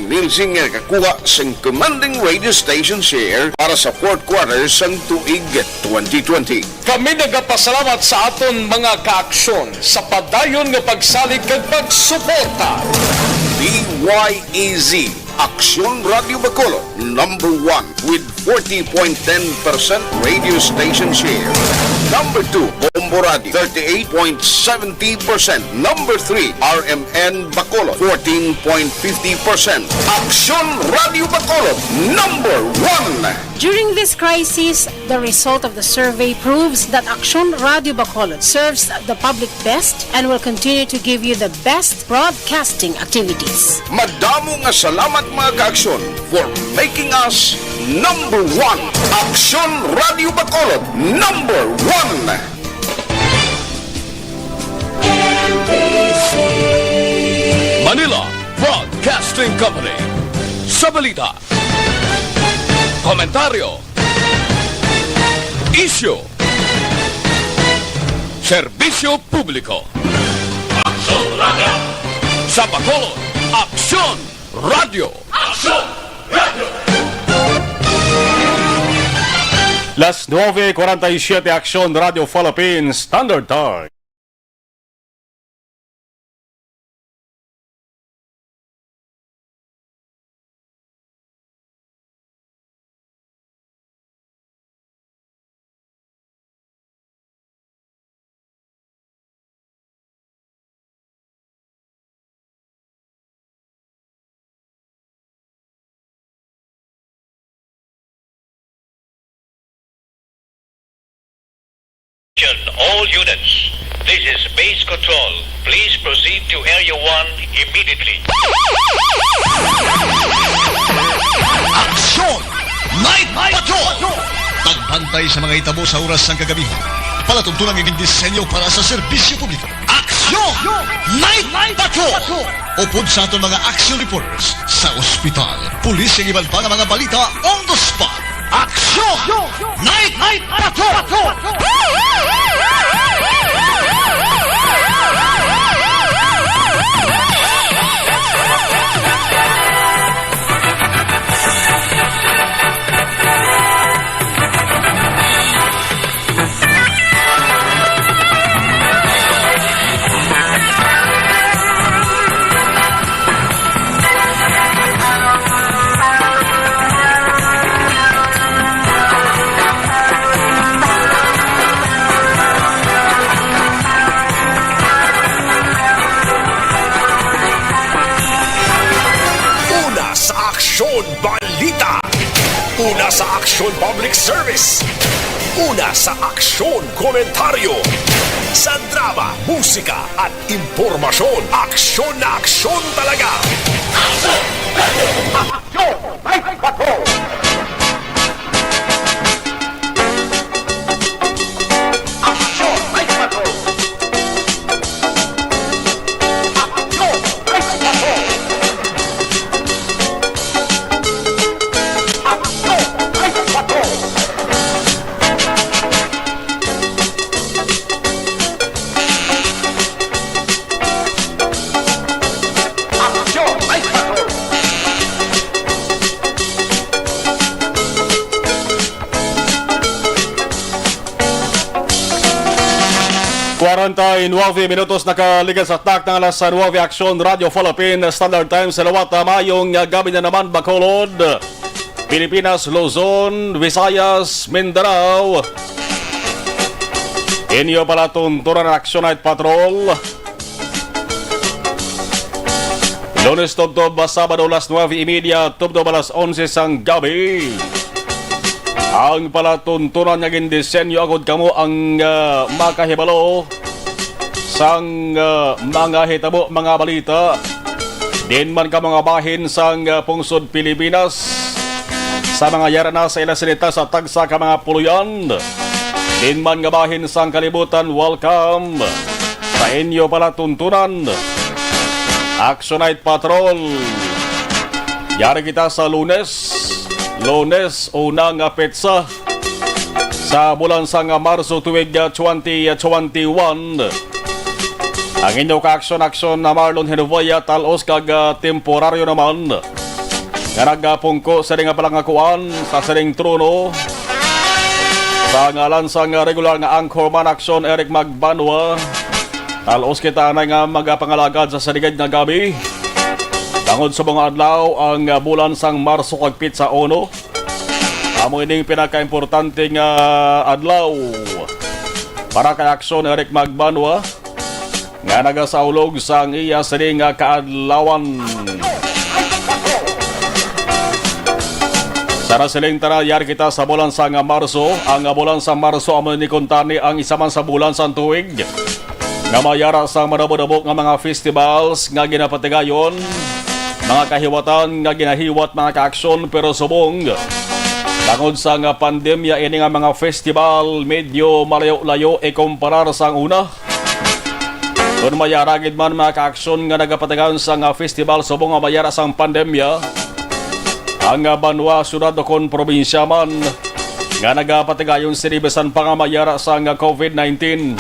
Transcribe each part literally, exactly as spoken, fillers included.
Neil Singer kakuha sang commanding radio station share para sa fourth quarter sang tuig twenty twenty. Kami nagapasalamat sa aton mga kaaksyon sa padayon nga pagsalig kag pagsuporta. D Y A Z, Aksyon Radio Bacolod, number one with forty point ten percent radio station share. Number two, Bombo Radio, thirty-eight point seventy percent. Number three, R M N Bacolod, fourteen point fifty percent. Aksyon Radio Bacolod, number one. During this crisis, the result of the survey proves that Aksyon Radio Bacolod serves the public best and will continue to give you the best broadcasting activities. Madamo nga salamat, mga kaaksyon, for making us number one. Aksyon Radio Bacolod, number one. Manila Broadcasting Company. Sa balita, komentaryo, isyu, serbisyo publiko. Aksyon Radio. Sa Bacolod, Aksyon Radio. Aksyon Radio. Las nueve cuarenta y siete, Aksyon Radio Philippines Standard Time. All units, this is Base Control. Please proceed to Area one immediately. Aksyon! Night Patrol! Pagbantay sa mga hitabo sa oras sang kagabihan. Palatuntunan nga gindisenyo para sa serbisyo publiko. Aksyon! Night Patrol! Upod sa aton mga action reporters sa ospital, pulis, kag iban pa nga mga balita on the spot. Aksyon! Night Patrol! Una sa Aksyon Balita. Una sa Aksyon Public Service. Una sa Aksyon Komentaryo. Sa drama, musika, at impormasyon, aksyon na aksyon talaga. Aksyon! Aksyon! Night Patrol! Aksyon! Night Patrol! Aksyon! Night Patrol! Aksyon! Night Patrol! Aksyon! Night Patrol! Kwarenta y nueve minutos nakaligas sa takna nga alas nuebe, Aksyon Radio Philippine Standard Time sa liwat. Maayong gabi na naman, Bacolod, Pilipinas, Luzon, Visayas, Mindanao. Inyo palatuntunan ang Aksyon Night Patrol. Lunes tubtob Sabado, alas nuebe y media tubtob alas onse sang gabi. Ang palatuntunan nga gindisenyo agud kamo ang, ah, makahibalo sang, ah, mga hitabo, mga balita, diin man ka mga bahin sang, ah, pungsod Pilipinas, sa mga yara na sa ila sinita sa tagsa ka mga puloy-an, diin man nga bahin sang kalibutan, welcome sa inyo palatuntunan. Action Night Patrol. Yari kita sa Lunes. Lunes, una nga petsa sa bulan sang Marso tuig, ah, twenty twenty-one. Ang inyo ka-aksyon-aksyon na Marlon Henovia, talos kag, ah, temporaryo naman. nga nagapungko sa nga palangakuan sa sining trono. Sa ngalan sang regular nga anchorman, Aksyon Eric Magbanwa, talos kita na nga magapangalagad sa sining nga gabi. Tungod sa mga adlaw, ang bulan sang Marso kag petsa uno, amo ining pinakaimportante nga adlaw para kay Aksyon Eric Magbanwa, nga nagasaulog sang iya sini nga kaadlawan. Sa nasiling tara, yari kita sa bulan sang Marso. Ang bulan sa Marso amo ni kuntani ang isa man sa bulan sang tuig nga mayara sa madamo-damo nga mga festivals nga ginapatigayon, mga kahiwatan nga ginahiwat, mga kaaksyon, pero subong tungod sa nga pandemya, ini nga mga festival medyo malayo-layo ikumparar sang una. Kon mayara gid man, mga kaaksyon, nga nagapatigayon sa nga festival subong nga mayara sang pandemya, ang, ah, banwa, syudad, o kon probinsya man nga nagapatigayon sini bisan pa nga mayara sa nga covid nineteen,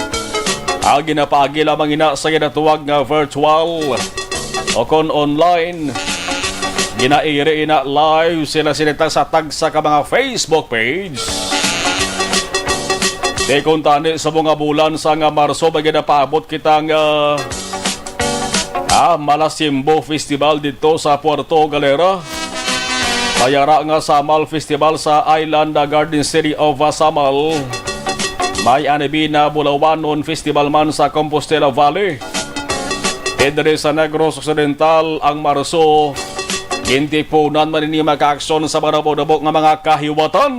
ang ginapaagi lamang ina sa ginatuwag nga virtual o kon online. Ginairi ina live sila sini tagsa-tagsa ka mga Facebook page. Di kuntani sa mga bulan sa nga Marso, may ginapaabot kita nga, ah, Malasimbo Festival dito sa Puerto Galera. Mayara nga Samal Festival sa Island, ah, Garden City of, ah, Samal. May Anibina Bulawanon Festival man sa Compostela Valley. Diri sa Negros Occidental, ang Marso, gintipunan man ini, mga kaaksyon, sa madamo-damo nga mga kahiwatan.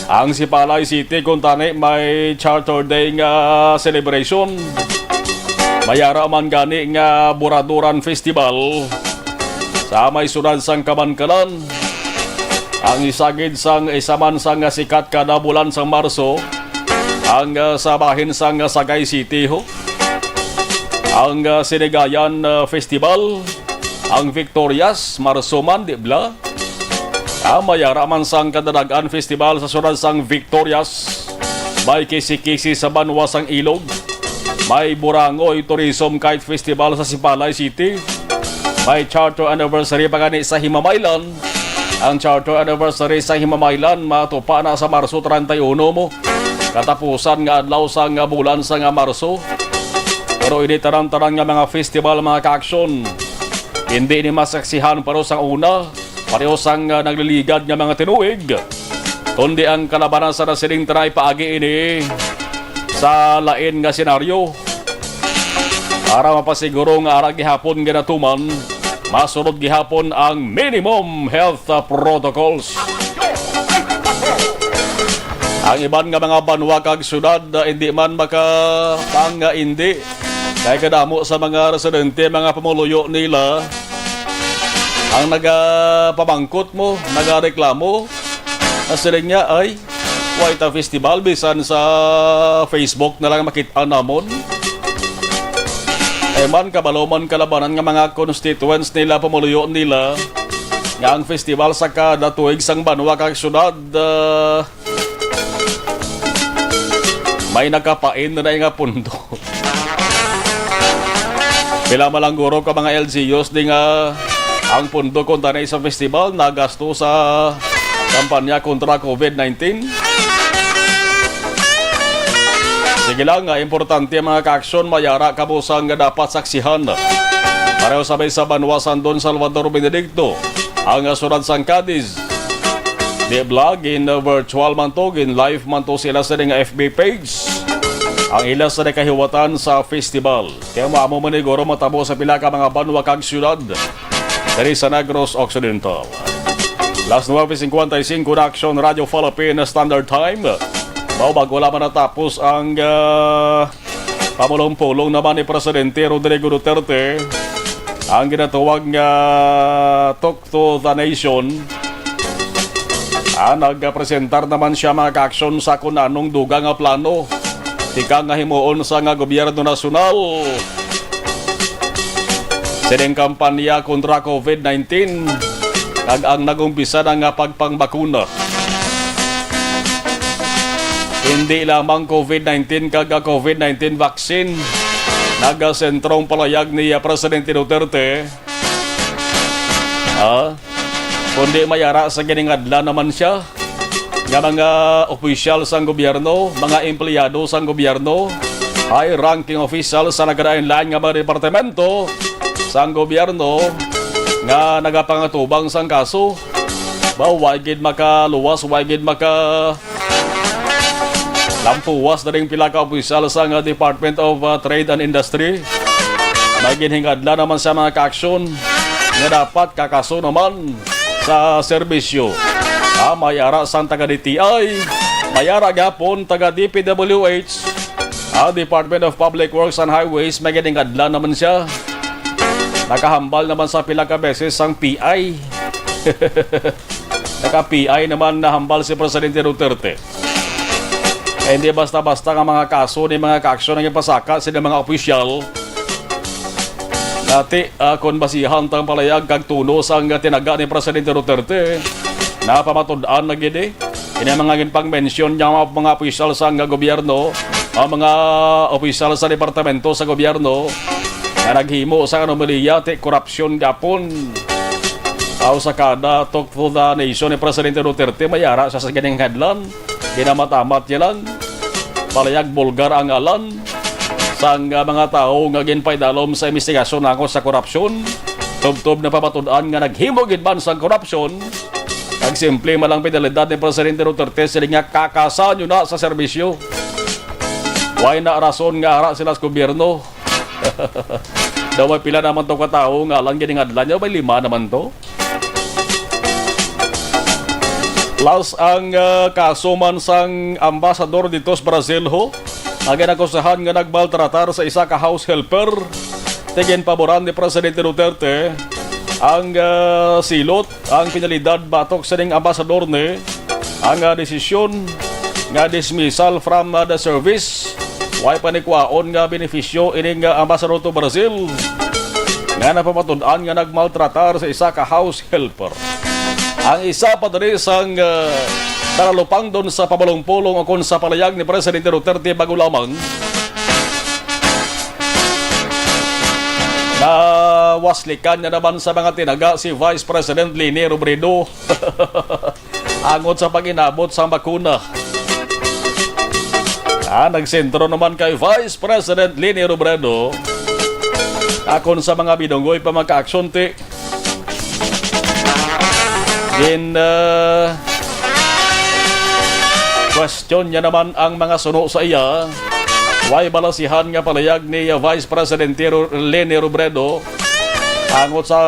Ang Sipalay City kuntani may Charter Day nga celebration. Mayara man gani nga Buraduran Festival sa may sudad sang Kabankalan. Ang isa gid sang, isa man sang sikat kada bulan sang Marso, ang, ah, sa bahin sang Sagay City, ho. Ang, ah, Sinigayan, ah, Festival, ang Victorias, Marso man, di bala? Ah, mayara man sang Kadalagan Festival sa sudad sang Victorias. May Kisi-Kisi sa banwa sang Ilog. May Burangoy Tourism Kite Festival sa Sipalay City. May charter anniversary pa gani sa Himamaylan. Ang charter anniversary sa Himamaylan matupa na sa Marso treinta y uno mo. Katapusan nga adlaw sa nga bulan sa nga Marso. Pero ini tanan-tanan nga mga festival, mga kaaksyon, hindi ni masaksihan pareho sang una, pareho sang, ah, nagliligad nga mga tinuig, kundi ang kalabanan sa nasiling try paagi ini sa lain nga senaryo. Para mapasiguro nga ara gihapon ginatuman, masunod gihapon ang minimum health, ah, protocols. Ang iban nga mga banwa kag syudad, ah, hindi man makapang-, ah, hindi. Kay kadamo sa mga residente, mga pumuluyo nila, ang nagapamangkot mo, nagareklamo, na sila niya ay White Festival, bisan sa Facebook na lang makita namon. Eh man, kabalo man kalabanan nga mga constituents nila, pumuluyo nila, nga ang festival sa kada tuig sang banwa kag syudad, ah, may nakapain na nga pundo. Pila man lang guro ka mga L G Us di nga ang pundo kuntani sa festival nagasto sa kampanya kontra covid nineteen. Sige lang, nga importante ang mga kaaksyon, mayara kabusang nga dapat saksihan. Pareho sa may sa banwa sang Don Salvador Benedicto, ang surat sang Cadiz. Di vlog, in virtual man to, gin live man to sila sa nga F B page. Ang ila sa kahiwatan sa festival. Kaya mo amo man siguro matabo sa pila ka mga banwa kag syudad diri sa Negros Occidental. Las nuebe cincuenta y cinco na Aksyon Radio Philippine Standard Time. Mao bag-o lamang natapos ang, ah, pamulong-pulong naman ni Presidente Rodrigo Duterte, ang ginatawag nga Talk to the Nation. Ah, nagpresentar naman siya mga kaaksyon sa kun anong dugang nga plano tikang nga himuon sa nga gobyerno nasyonal sining kampanya kontra covid nineteen, kag ang nag-umpisa na nga pagpangbakuna. Hindi lamang covid nineteen kag covid nineteen vaccine nagasentrong palayag ni Presidente Duterte. kundi may ara sa giningadlan naman siya nga mga opisyal sang gobyerno, mga empleyado sang gobyerno, high-ranking official sa nagkalain-lain nga mga departamento sang gobyerno nga nagapangatubang sang kaso. Ba, way gid makaluwas, way gid maka lampuwas na ring pila ka opisyal sang, ah, Department of, ah, Trade and Industry. May ginhingadlan naman sa mga kaaksyon nga dapat kakaso naman sa serbisyo. Ah, may ara sang taga D T I, may ara gapon taga D P W H, ang Department of Public Works and Highways, may giningadlan naman siya. Nakahambal naman sa pila ka beses sang P I. Naka-P I naman nahambal si Presidente Duterte. Eh, hindi basta-basta nga mga kaso ni mga kaaksyon ang ipasaka sa mga opisyal. Dati, ah, kon basihan tang palayag kag tuno sang tinaga ni Presidente Duterte, napamatud-an na gid, eh. Ini ang mga ginpang-mention niya mga, mga opisyal sa nga gobyerno, ang mga opisyal sa departamento sa gobyerno nga naghimo sa anomalya ti korupsyon gapon. Aw, sa kada Talk to the Nation ni Presidente Duterte, may ara siya sa ganing headline. Ginamamat-amat niya lang. Palayag bulgar ang ngalan sang, ah, mga tawo nga ginpaidalom sa investigasyon nahango sa korupsyon. Tubtob na pamatud-an nga naghimo gid man sang korupsyon. Ang simple man lang penalidad ni Presidente Duterte, sila nga kakasan nyo na sa serbisyo. Way na rason nga ara sila sa gobyerno. Daw may pila naman to ka tawo nga lang giningadlan niya, may lima naman to. Plus ang, ah, kaso man sang ambasador dito sa Brazil, ho, nga ginakusahan nga nagmaltratar sa isa ka house helper. Ti ginpaboran ni Presidente Duterte ang, ah, silot, ang penalidad batok sining ambasador ni ang, ah, desisyon nga dismissal from, ah, the service. Way pa ni kwaon nga benepisyo ining, ah, ambasador to Brazil nga napamatud-an nga nagmaltratar sa isa ka house helper. Ang isa pa diri sang, ah, talupangdon sa pamulong-pulong ukon sa palayag ni Presidente Duterte bag-o lamang, nawaslikan niya naman sa mga tinaga si Vice President Leni Robredo angot sa pag-inabot sang bakuna. Ah, nagsentro naman kay Vice President Leni Robredo akon sa mga binunggoy pa magka-aksyon ti gin, ah, question niya naman ang mga suno sa iya. Way balasihan nga palayag ni Vice Presidente Ro-, Leni Robredo angot sa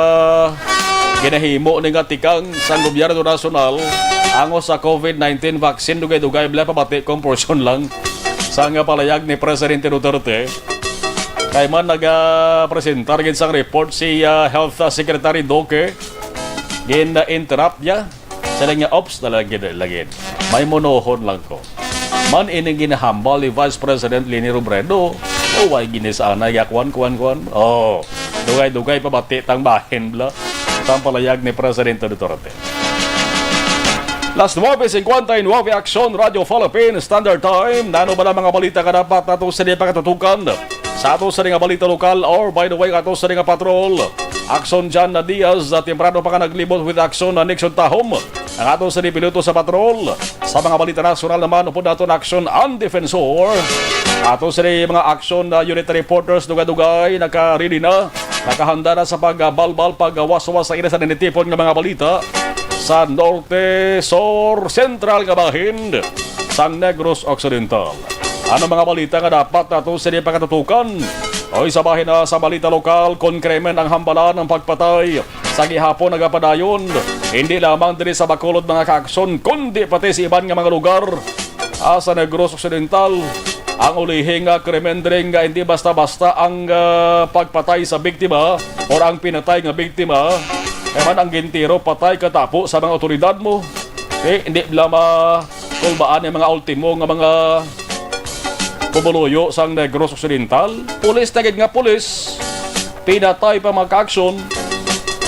ginahimo ni nga tikang sang gobyerno nasyonal angot sa COVID nineteen vaccine. Dugay-dugay bala pabati kung portion lang sa nga palayag ni Presidente Duterte. Kay man nagapresentar gid sang report si, ah, Health Secretary Duque, gin-interrupt niya. Sa nga, "Ops, na lagi, lagi. May munohon lang ko." Man ining ginahambal ni Vice President Leni Robredo, o way gini sa anay, ya, kuwan, kuwan, kuwan. Oh, dugay-dugay pabati tang bahin bala. Tang palayag ni Presidente Duterte. Las nuebe cincuenta y nueve, Aksyon Radyo Philippines Standard Time. Nano ba na mga balita nga dapat nato sini pagkatutukan? Sa ato sa nga balita lokal, or by the way, ato sa nga patrol, Aksyon John Diaz, ah, temprano pa nga naglibot with Aksyon na Nixon Tahom. Ang ato sa piloto sa patrol. Sa mga balita nasyonal naman, upod nato na Aksyon ang Defensor. Ato sa mga Aksyon na unit reporters, dugay-dugay, naka-ready na. Nakahanda na sa pagbalbal, pagwaswas sa ina sa ninitipon nga mga balita sa Norte, Sur, Sentral nga bahin sang Negros Occidental. Ano mga balita nga dapat nato sini pagkatutukan? Oy, sa bahin na sa balita lokal, kon krimen ang hambalan ang pagpatay sa gihapon nagapadayon, hindi lamang diri sa Bacolod, mga kaaksyon, kundi pati sa iban nga mga lugar, ah, sa Negros Occidental. Ang ulihi nga krimen diri nga hindi basta-basta ang, ah, pagpatay sa biktima or ang pinatay nga biktima, kay man ang gintiro patay katapo sa mga awtoridad mo. Eh, hindi bala ma-, kulbaan ang mga ultimo nga mga pumuluyo sang Negros Occidental. Pulis na gid nga pulis. Pinatay pa, mga kaaksyon,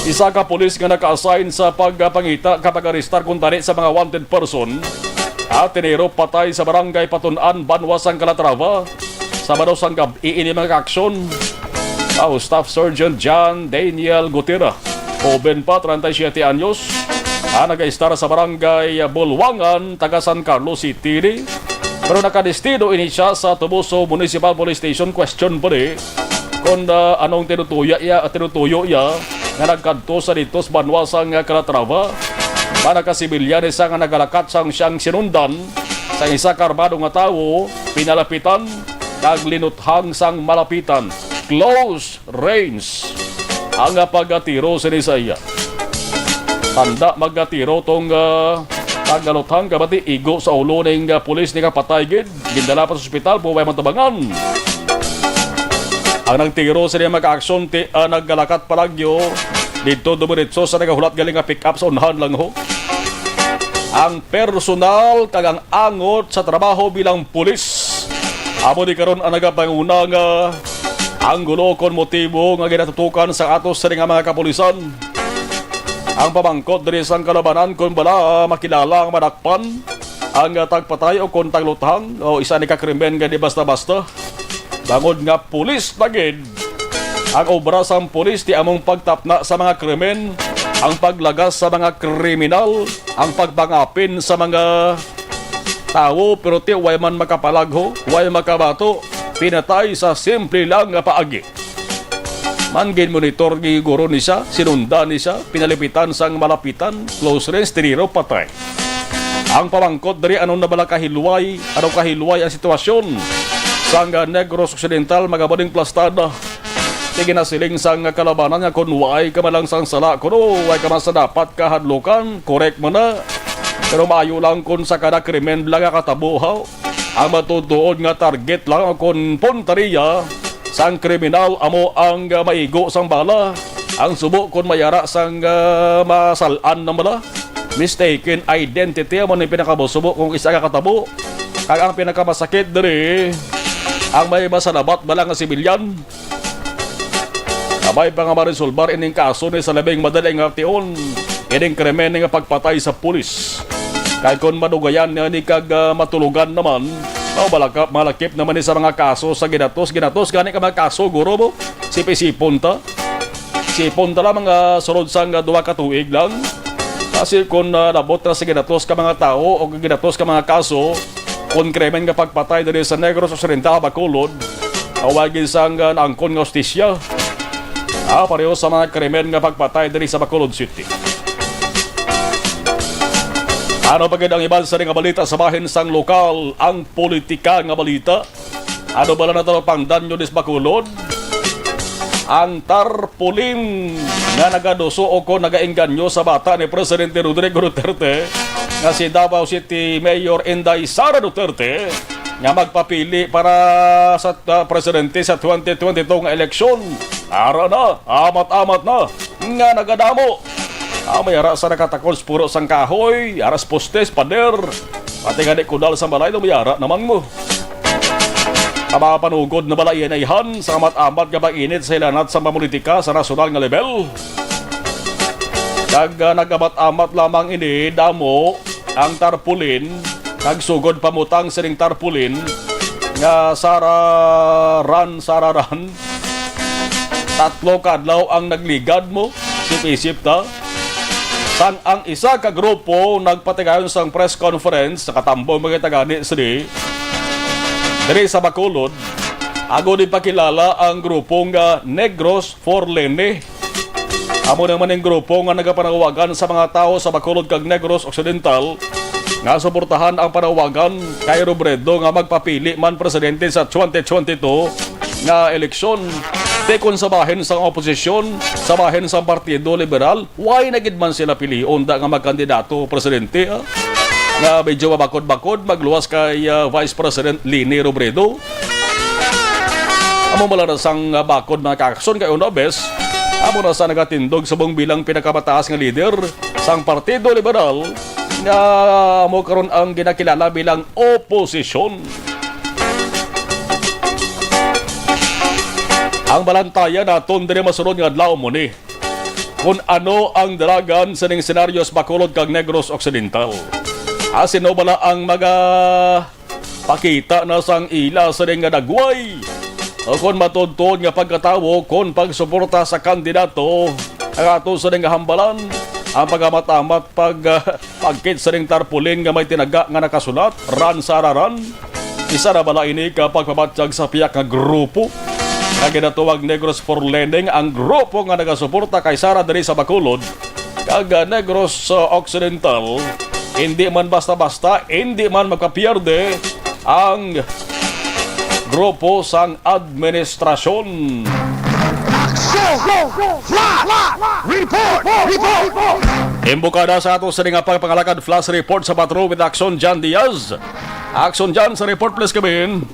isa ka pulis nga naka-assign sa pagpangita kag pag-arestar kuntani sa mga wanted person. At tiniro patay sa barangay Patun-an, banwa sang Calatrava, Sabado sang gab-i ini, mga kaaksyon. Aw, Staff Sergeant John Daniel Gutira. Hoben pa, treinta y siete anyos, ang nagaistar sa barangay Bulwangan, taga San Carlos City. Pero nakadestino ini siya sa Toboso Municipal Police Station. Question pa ni kung, ah, anong tinutuya iya, tinutuyo iya nga nagkadto sa dito sa banwa sang Calatrava. Para ka sibilyan, isa nga nagalakat sang siyang sinundan sang isa ka armado nga tawo, pinalapitan kag linuthang sang malapitan. Close range ang pagkatiro sini sa iya. Tanda magkatiro tong, ah, tagaluthang kabati igo sa ulo ning, ah, pulis ni kapatay gid. Gindala pa sa ospital, buway matabangan. Ang nagtiro sini mga aksyon ti, ah, nagkalakat palagyo dito dumiretso sa nagahulat galing nga pick-up sa unhan lang ho. Ang personal kag ang angot sa trabaho bilang pulis. Amo ni karon ang nagapanguna nga anggulo kon motibo nga ginatutukan sa ato sini nga mga kapulisan. Ang pamangkot diri sang kalabanan kon bala makilala ang madakpan, ang tagpatay o kon tagluthang o isa ni ka krimen nga di basta-basta. Bangod nga pulis na gid ang obra sang pulis, ti among pagtapna sa mga krimen, ang paglagas sa mga kriminal, ang pagpangapin sa mga tawo, pero ti way man makapalagho, way makabato, pinatay sa simple lang nga paagi. Man gin monitor giguro ni siya, sinundan ni siya, pinalipitan sang malapitan, close range, tiniro, patay. Ang pamangkot diri, ano na bala kahilway, ano kahilway ang sitwasyon sang Negros Occidental, magabaling plastada. Sige na siling sang kalabanan nga kung way ka man lang sang sala, kuno way ka man sa dapat kahadlukan, correct mo na. Pero maayo lang kung sa kada krimen lang nga katabo, ha? Ang matutuod nga target lang o kon punteriya sang kriminal amo ang, ah, maigo sang bala. Ang subo kon mayara sang, ah, masalan na bala. Mistaken identity amo ni pinakamusubo kung isa ka katabo. Kag ang pinakamasakit diri, ang may masalabat bala nga sibilyan. Kabay pa nga maresolbar ining kaso ni sa labing madali nga tion, ining krimen nga pagpatay sa pulis. Kay kon madugayan niya ni kag, ah, matulugan naman, oh, malakap, malakip naman ni sa mga kaso sa ginatos, ginatos gani ka mga kaso, guro mo, sip-isipon ta. Sipon ta lang mga sulod sang, ah, duha ka tuig lang. Kasi kung, ah, nabot na sa ginatos ka mga tao o ginatos ka mga kaso, kung krimen nga pagpatay diri sa Negros Occidental, Bacolod, awagin sang, ah, naangkon nga hustisya. Ah, pareho sa mga krimen nga pagpatay diri sa Bacolod City. Ano pa gid ang iban sa nga balita sa bahin sang lokal, ang politika nga balita? Ano bala na to pang Danyo dis Bacolod? Ang tarpaulin nga nagaduso o kon nagaengganyo sa bata ni Presidente Rodrigo Duterte nga si Davao City Mayor Inday Sara Duterte nga magpapili para sa, ah, presidente sa twenty twenty-two nga eleksyon. Ara na, amat-amat na nga nagadamo. Ah, may ara sa nakatakod sa puro sang kahoy, ara sa postes, pader. Pati gani kudal sa balay, lumiara naman mo. Ang mga panugod na bala iyan-ihan sa amat-amat nga pag-init sa hilanat sa pamolitika sa nasyonal nga level. Kag, ah, nag-amat-amat lamang ini, damo ang tarpaulin, nagsugod pamutang sining tarpaulin nga sararan, sararan. Tatlo ka adlaw ang nagligad mo, sip-isip ta. Sang ang isa ka grupo nagpatigayon sang press conference, nakatambong mga taga-ani sini, diri sa Bacolod, agod ipakilala ang grupo nga Negros for Leni. Amo naman ang grupo nga nagapanawagan sa mga tawo sa Bacolod kag Negros Occidental nga suportahan ang panawagan kay Robredo nga magpapili man presidente sa twenty twenty-two nga eleksyon. Ti kon sa bahin sang oposisyon, sa bahin sang Partido Liberal, why na gid man sila pilion da nga magkandidato presidente, ah? Nga medyo mabakod-bakod, magluwas kay, ah, Vice President Leni Robredo. Amo bala na sang, ah, bakod, mga kakson, kay una bes, amo na sa nagatindog subong bilang pinakamataas nga lider sang Partido Liberal, nga amo karon ang ginakilala bilang oposisyon. Ang balantayan naton diri masunod nga adlaw mo ni kung ano ang dalagan sining senaryo sa Bacolod kag Negros Occidental. Ah, sino bala ang maga pakita na sang ila sini nga dagway o kon matuod-tuod nga pagkatawo kon pagsuporta sa kandidato Ang ato sa ning hambalan, ang paghamat-hamat pag, ah, pagkit sa ning tarpaulin nga may tinaga nga nakasulat, "Ran sa Araran." Isa na bala ini ka pagpabatyag sa pihak nga grupo nga ginatawag Negros for Learning, ang grupo nga nagasuporta kay Sara diri sa Bacolod, kag, ah, Negros, ah, Occidental. Hindi man basta-basta, hindi man magpapierde ang grupo sang administrasyon. Aksyon! Flash! Report! Report! Imbukada sa ato sini nga pagpangalagad, flash report sa Patrol with Action Jan Diaz. Action Jan, sa report, please, kami.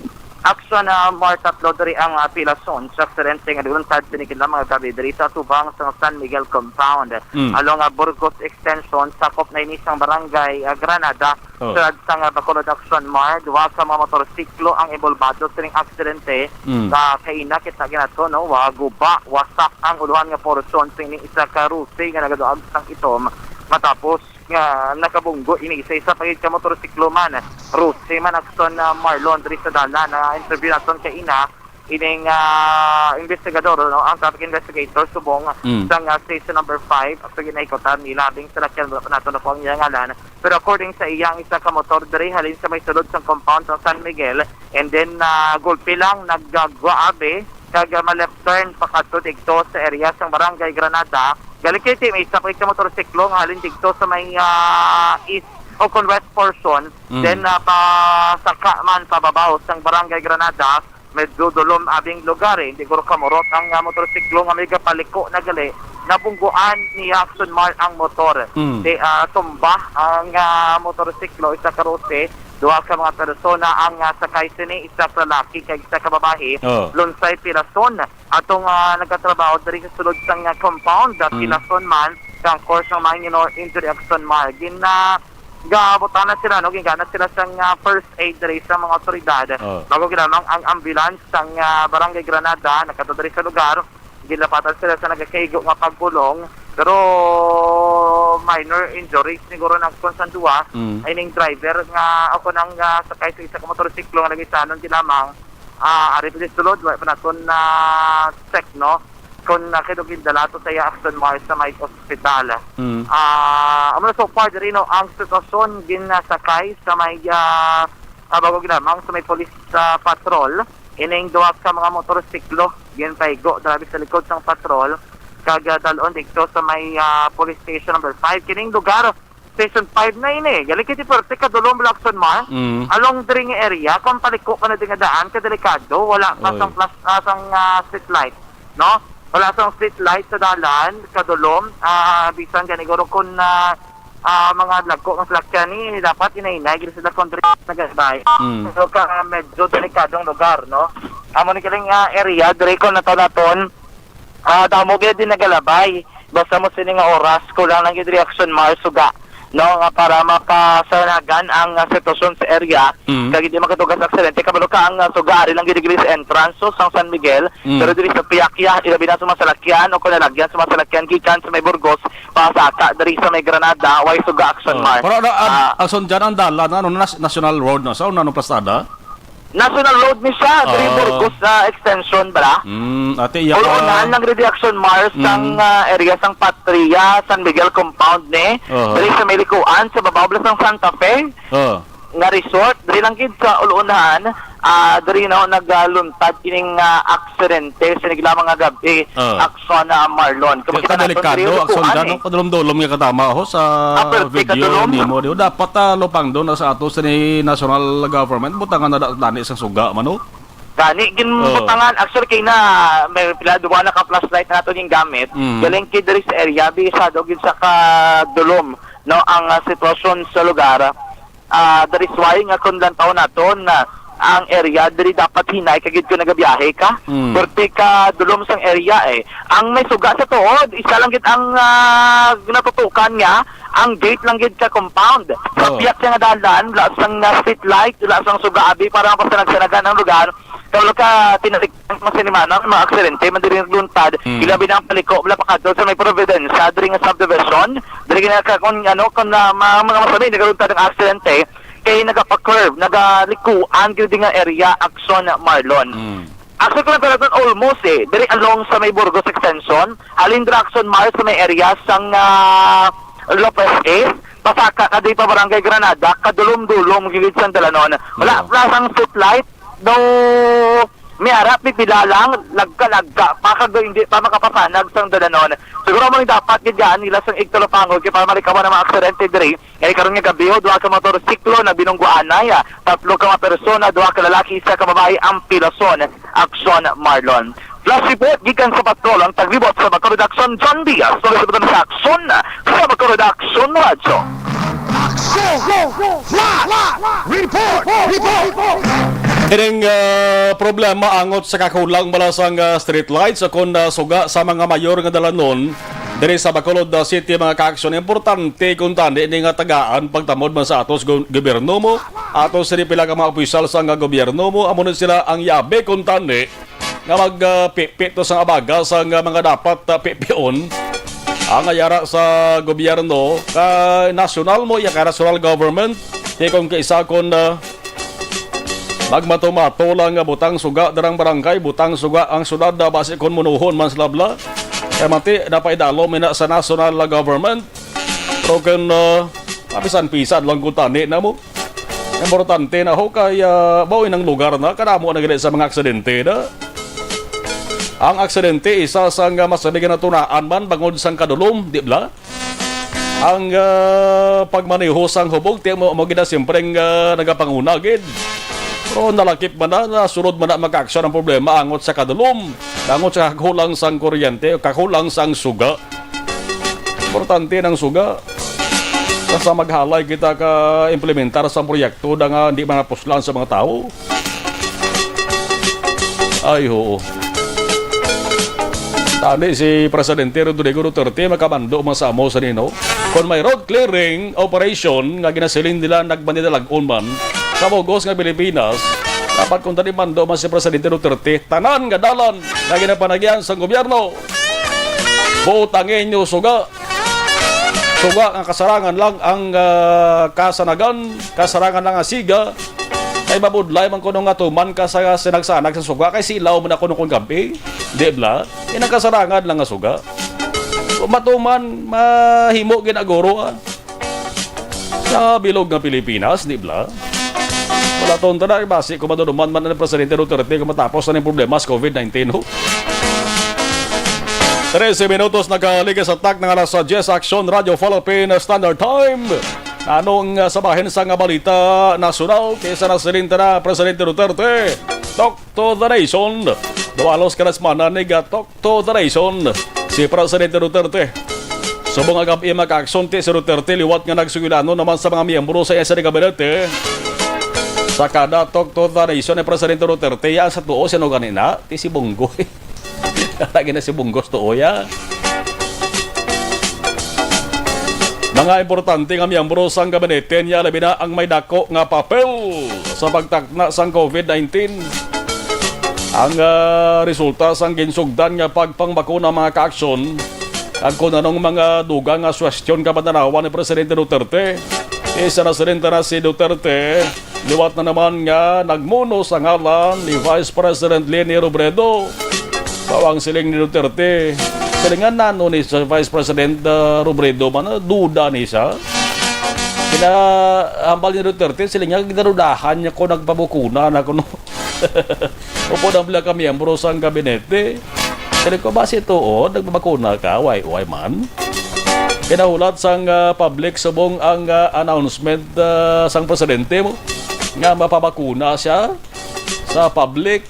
Action, ah, Mark, tatlo diri ang, ah, pilason sa aksidente nga nagluntad sini kini mga gabi diri sa atubang sa San Miguel Compound. Mm. Along, ah, Burgos Extension, sakop na ini sang barangay, ah, Granada. Oh. Sulod sang, ah, Bacolod Action Mar, duha ka mga motorsiklo ang inbolbado sining aksidente. Mm. Sa kaina, kita ginato, no, wa guba, wasak ang uluhan nga porsyon sa ini isa ka ruse nga nagaduag sang itom. Matapos nga nakabunggo ini sa isa pa gid ka motorsiklo man, ruse man, Action, ah, Marlon, diri sa dalan. Na interview naton kaina, ining, ah, investigador, no, ang traffic investigator subong Mm. sang, ah, station number five, ang ginaikutan nila, labing sa lakyan, wala pa nato nakuha ang iyang ngalan. Pero according sa iya, ang isa ka motor diri halin sa may sulod sang compound sa San Miguel, and then, ah, gulpi lang nagagwaabe kag, ah, ma-left turn pakadto didto sa area sang Barangay Granada. Galing kay may isa pa ka motorsiklo nga halin didto sa may, ah, east o kon west portion, Mm. then, ah, pasaka man pababaw sang Barangay Granada, medyo dulom abing lugar, eh. Hindi guro kamurot ang, ah, motorsiklo nga may gapaliko na gali, nabungguan ni Action Mar ang motor. Mm. Di, ah, tumba ang, ah, motorsiklo, isa ka rose, duha ka mga persona ang, ah, sakay sini, isa ka lalaki kag isa ka babayi. Oh. Lunsay Pirason, atong, ah, nagatrabaho diri sa sulod sang, ah, compound, ah, Mm. Pirason man, kang course ng minor injury, Action Mar. Gin, ah, Gabutangan sila, no? Gingana sila sang, ah, first aid diri sa mga otoridad. Oh. Bago ginamang ang ambulance sang, ah, Barangay Granada, nakadto diri sa lugar. Ginlapatan sila sa nagakaigo nga pagbulong. Pero minor injuries siguro na kon sang duwa. Mm. Ay ning driver nga ako nang, ah, sakay sa isa ka motorsiklo nga nag-isanon ginamang, ah, ari pa sulod, wa pa naton na check, no? Kung, ah, kay dugin dala to sa iya Action Mar sa may ospital. Mm. Ah, amo na so far diri, no, ang sitwasyon ginasakay sa may, ah, ah, bago ginamang sa may police, ah, patrol. Ining duha ka mga motorsiklo ginpaigo dira sa likod sang patrol kag, ah, dalon didto sa may, ah, police station number five. Kining lugar, Station five na ini. Gali kay di parte kadulom, Lacson Mar. Mm. Along diri nga area, kung paliko ka na di nga daan, kadelikado. Wala pa Oy. sang plus, ah, sang, ah, street light, no? Wala sang street light sa dalan, kadulom. Ah, bisan gani guro kun, ah, ah, mga lagko nga salakyan ni, dapat inay-inay gid sila kung diri nagabay. Mm. So, ka, medyo delikadong lugar, no? Amo ni kining, ah, area, diri ko naton-naton, Ah, damo gyud din nagalabay. Basta mo sini nga oras, kulang lang gyud reaction, Mar, suga, no, nga para mapasanagan ang, ah, sitwasyon sa area. Mm. Kag hindi makatugas aksidente. Kabalo ka ang, ah, suga ari lang gyud diri sa entrance, so, sang San Miguel. Mm. Pero diri sa Piakya, ilabi na sa mga salakyan o kung lalagyan sa mga salakyan gikan sa may Burgos, pasaka diri sa may Granada, way suga action, Oh, Mar. Pero ano, ang, Ah. ang sundyan ang dalan, ano, nas-, National Road na sa, ano, anong plastada? National Road ni siya, diri Ah. Burgos, ah, extension, bala. Mm, ate, iya ka. Unahan lang reaction, Mars, Mm. sang, ah, area sang Patria, San Miguel compound ni. Aha. Diri sa may likuan, sa babaw bala sang Santa Fe. Ah. Nga resort, diri lang gid sa ulunahan, ah, diri na nagaluntad ining, ah, aksidente, sinig lamang nga gabi, Ah. Action, ah, Marlon. Kaya Kamakita naton kadelikado, diri, Action, likuan, dyan, eh. no? Kadulom-dulom nga katama, ho, sa Ah, pero video kadulom. nimo, di ho? Dapat, ah, lupang doon na sa ato sa ni national government, butangan na da-, dani sa suga, man, oh. Gani, gin Oh. butangan. Actually, kay na, may pila, duwa na ka flashlight na nato yung gamit. Mm. Galing kay diri sa area, bisado gid sa kadulom, no, ang, ah, sitwasyon sa lugar. Ah, that is why nga kung lantaw naton na ang area diri dapat hinay ka gid kung nagabiyahe ka. Mm. Perti ka dulom sang area, eh. Ang may suga sa tuod, isa lang gid ang, ah, natutukan niya, ang gate lang gid sa compound. Sa Oh. piyat siya nga dalan, wala sang, ah, street light, wala sang suga abi para mapasanag-sanagan ang lugar. Kabalo ka, tinarik ang mga sinimana, mga aksidente man diri nagluntad, Mm. ilabi na ang paliko, wala pa kadto sa may Providencia, diri nga subdivision, diri nga ka-, kung ano, kung, ah, ma-, mga masami, nagluntad ang aksidente, kay nagapa-curve, nagalikuan gyud nga area, Action, Marlon. Mm. Actually, kung nagpalaton almost eh, diri along sa may Burgos Extension, halin dira Action Mars sa may area sang ah, Lopez East, pasaka ka diri pa Barangay Granada, kadulom-dulom gid sang dalanon. Wala, yeah, wala sang street light, do may ara, pipila lang, lagka-lagka, pa kag hindi pa makapasanag sang dalanon. Siguro mo dapat gid gaan nila sang igtalupangod kay para malikawan ang mga aksidente diri. Kay karon nga gabi, oh, duha ka motorsiklo na binungguanay, ah, tatlo ka mga persona, duha ka lalaki, isa ka babayi ang pilason. Aksyon, Marlon. Flash report gikan sa patrol ang taglibot sa Bacolod Action, John Diaz. Tuloy sa sa Aksyon, sa Bacolod Action Radyo. Aksyon! Flash! Report! Report! Ining ah, problema angot sa kakulang bala sang ah, street lights o kon ah, suga sa mga mayor nga dalanon diri sa Bacolod ah, City, mga kaaksyon. Importante kung tani ni nga tagaan pagtamod man sa atos gu- gobyerno mo, atos ni pila ka mga opisyal sa nga gobyerno mo, amo ni sila ang yabe kung tani nga mag ah, pipi to sa abaga sa nga mga dapat ah, pipion ang ayara sa gobyerno ka nasyonal mo, iya ka national government, di kung kaisa kon ah, magmato-mato lang nga butang suga darang barangay, butang suga ang syudad, ah, basi kon munuhon man sila bla. Kay mati, napaidalo mi na sa national government. Pero kun ah, mapisan-pisan lang kung tani na mo. Importante na ho kay ah, mao inang lugar na kadamo na gid sa mga aksidente na. Ang aksidente isa sa nga mas natunaan man bangod sang kadulom, di bla? Ang ah, pagmaneho sang hubog, ti mo, mo gid na siyempre nga nagapanguna gid. Pero nalakip man na, nasulod man na makaaksyon ang problema angot sa kadulom, angot sa kakulang sang kuryente, kakulang sang suga. Importante ng suga. Basta maghalay kita ka implementar sa proyekto na nga hindi man napuslan sa mga tao. Ay, oo. Tani si Presidente Rodrigo Duterte makamando man sa amo sa nino. Kung may road clearing operation nga ginasiling nila nagmanidalagon man sa bugos nga Pilipinas, dapat kung tani mando man si Presidente Duterte, tanan nga dalan nga ginapanagian sa gobyerno, butangi nyo suga. Suga nga kasarangan lang ang ah, kasanagan, kasarangan lang ang siga. Kay mabudlay man kuno nga tuman ka sa sinagsanag sa suga kay silaw man ako nung gabi. Di bla? Yan ang kasarangan lang nga suga. Kung matuman, mahimo ginaguro ah. Sa bilog nga Pilipinas, di bla? Wala to ang tanan, basi kung maduduman man ang Presidente Duterte kung matapos na yung problema sa covid nineteen, ho. Trese minutos nagkaligas sa tak ng alas diyes, Aksyon Radyo Philippine Standard Time. Anong ah, sa bahin sa nga balita nasyonal kaysa nasilinta na Presidente Duterte? Talk to the nation. Dualos ka na semana ni ga Talk to the nation si Presidente Duterte. Subong nga gab-i makaaksyon ti si Duterte liwat nga nagsugilano naman sa mga miyembro sa iya sa gabinete. Sa kada Talk to the nation ni Presidente Duterte, ya sa tuo sino ganina? Ti si Bunggoy. Lagi na si Bunggos to, oya. Mga importante nga miyembro sang gabinete niya, labi na ang may dako nga papel sa pagtakna sang covid nineteen. Ang ah, resulta sang ginsugdan nga pagpangbakuna, mga kaaksyon, kag kung anong mga dugang nga suwestyon ka pananawan ni Presidente Duterte. Isa na silinta na si Duterte. Liwat na naman nga nagmuno sa ngalan ni Vice President Leni Robredo. Mao ang siling ni Duterte. Silingan nano ni sa Vice President ah, Robredo man, ah, duda ni siya. Kinahambal ni Duterte, siling niya, ginarudahan niya ko nagpabukuna na kuno. Upod ang pila ka miyembro sang gabinete. Kani ko ba si tuod, nagbabakuna ka? Way, way man. Pinahulat sang ah, public subong ang ah, announcement ah, sang presidente mo nga mapabakuna siya sa public.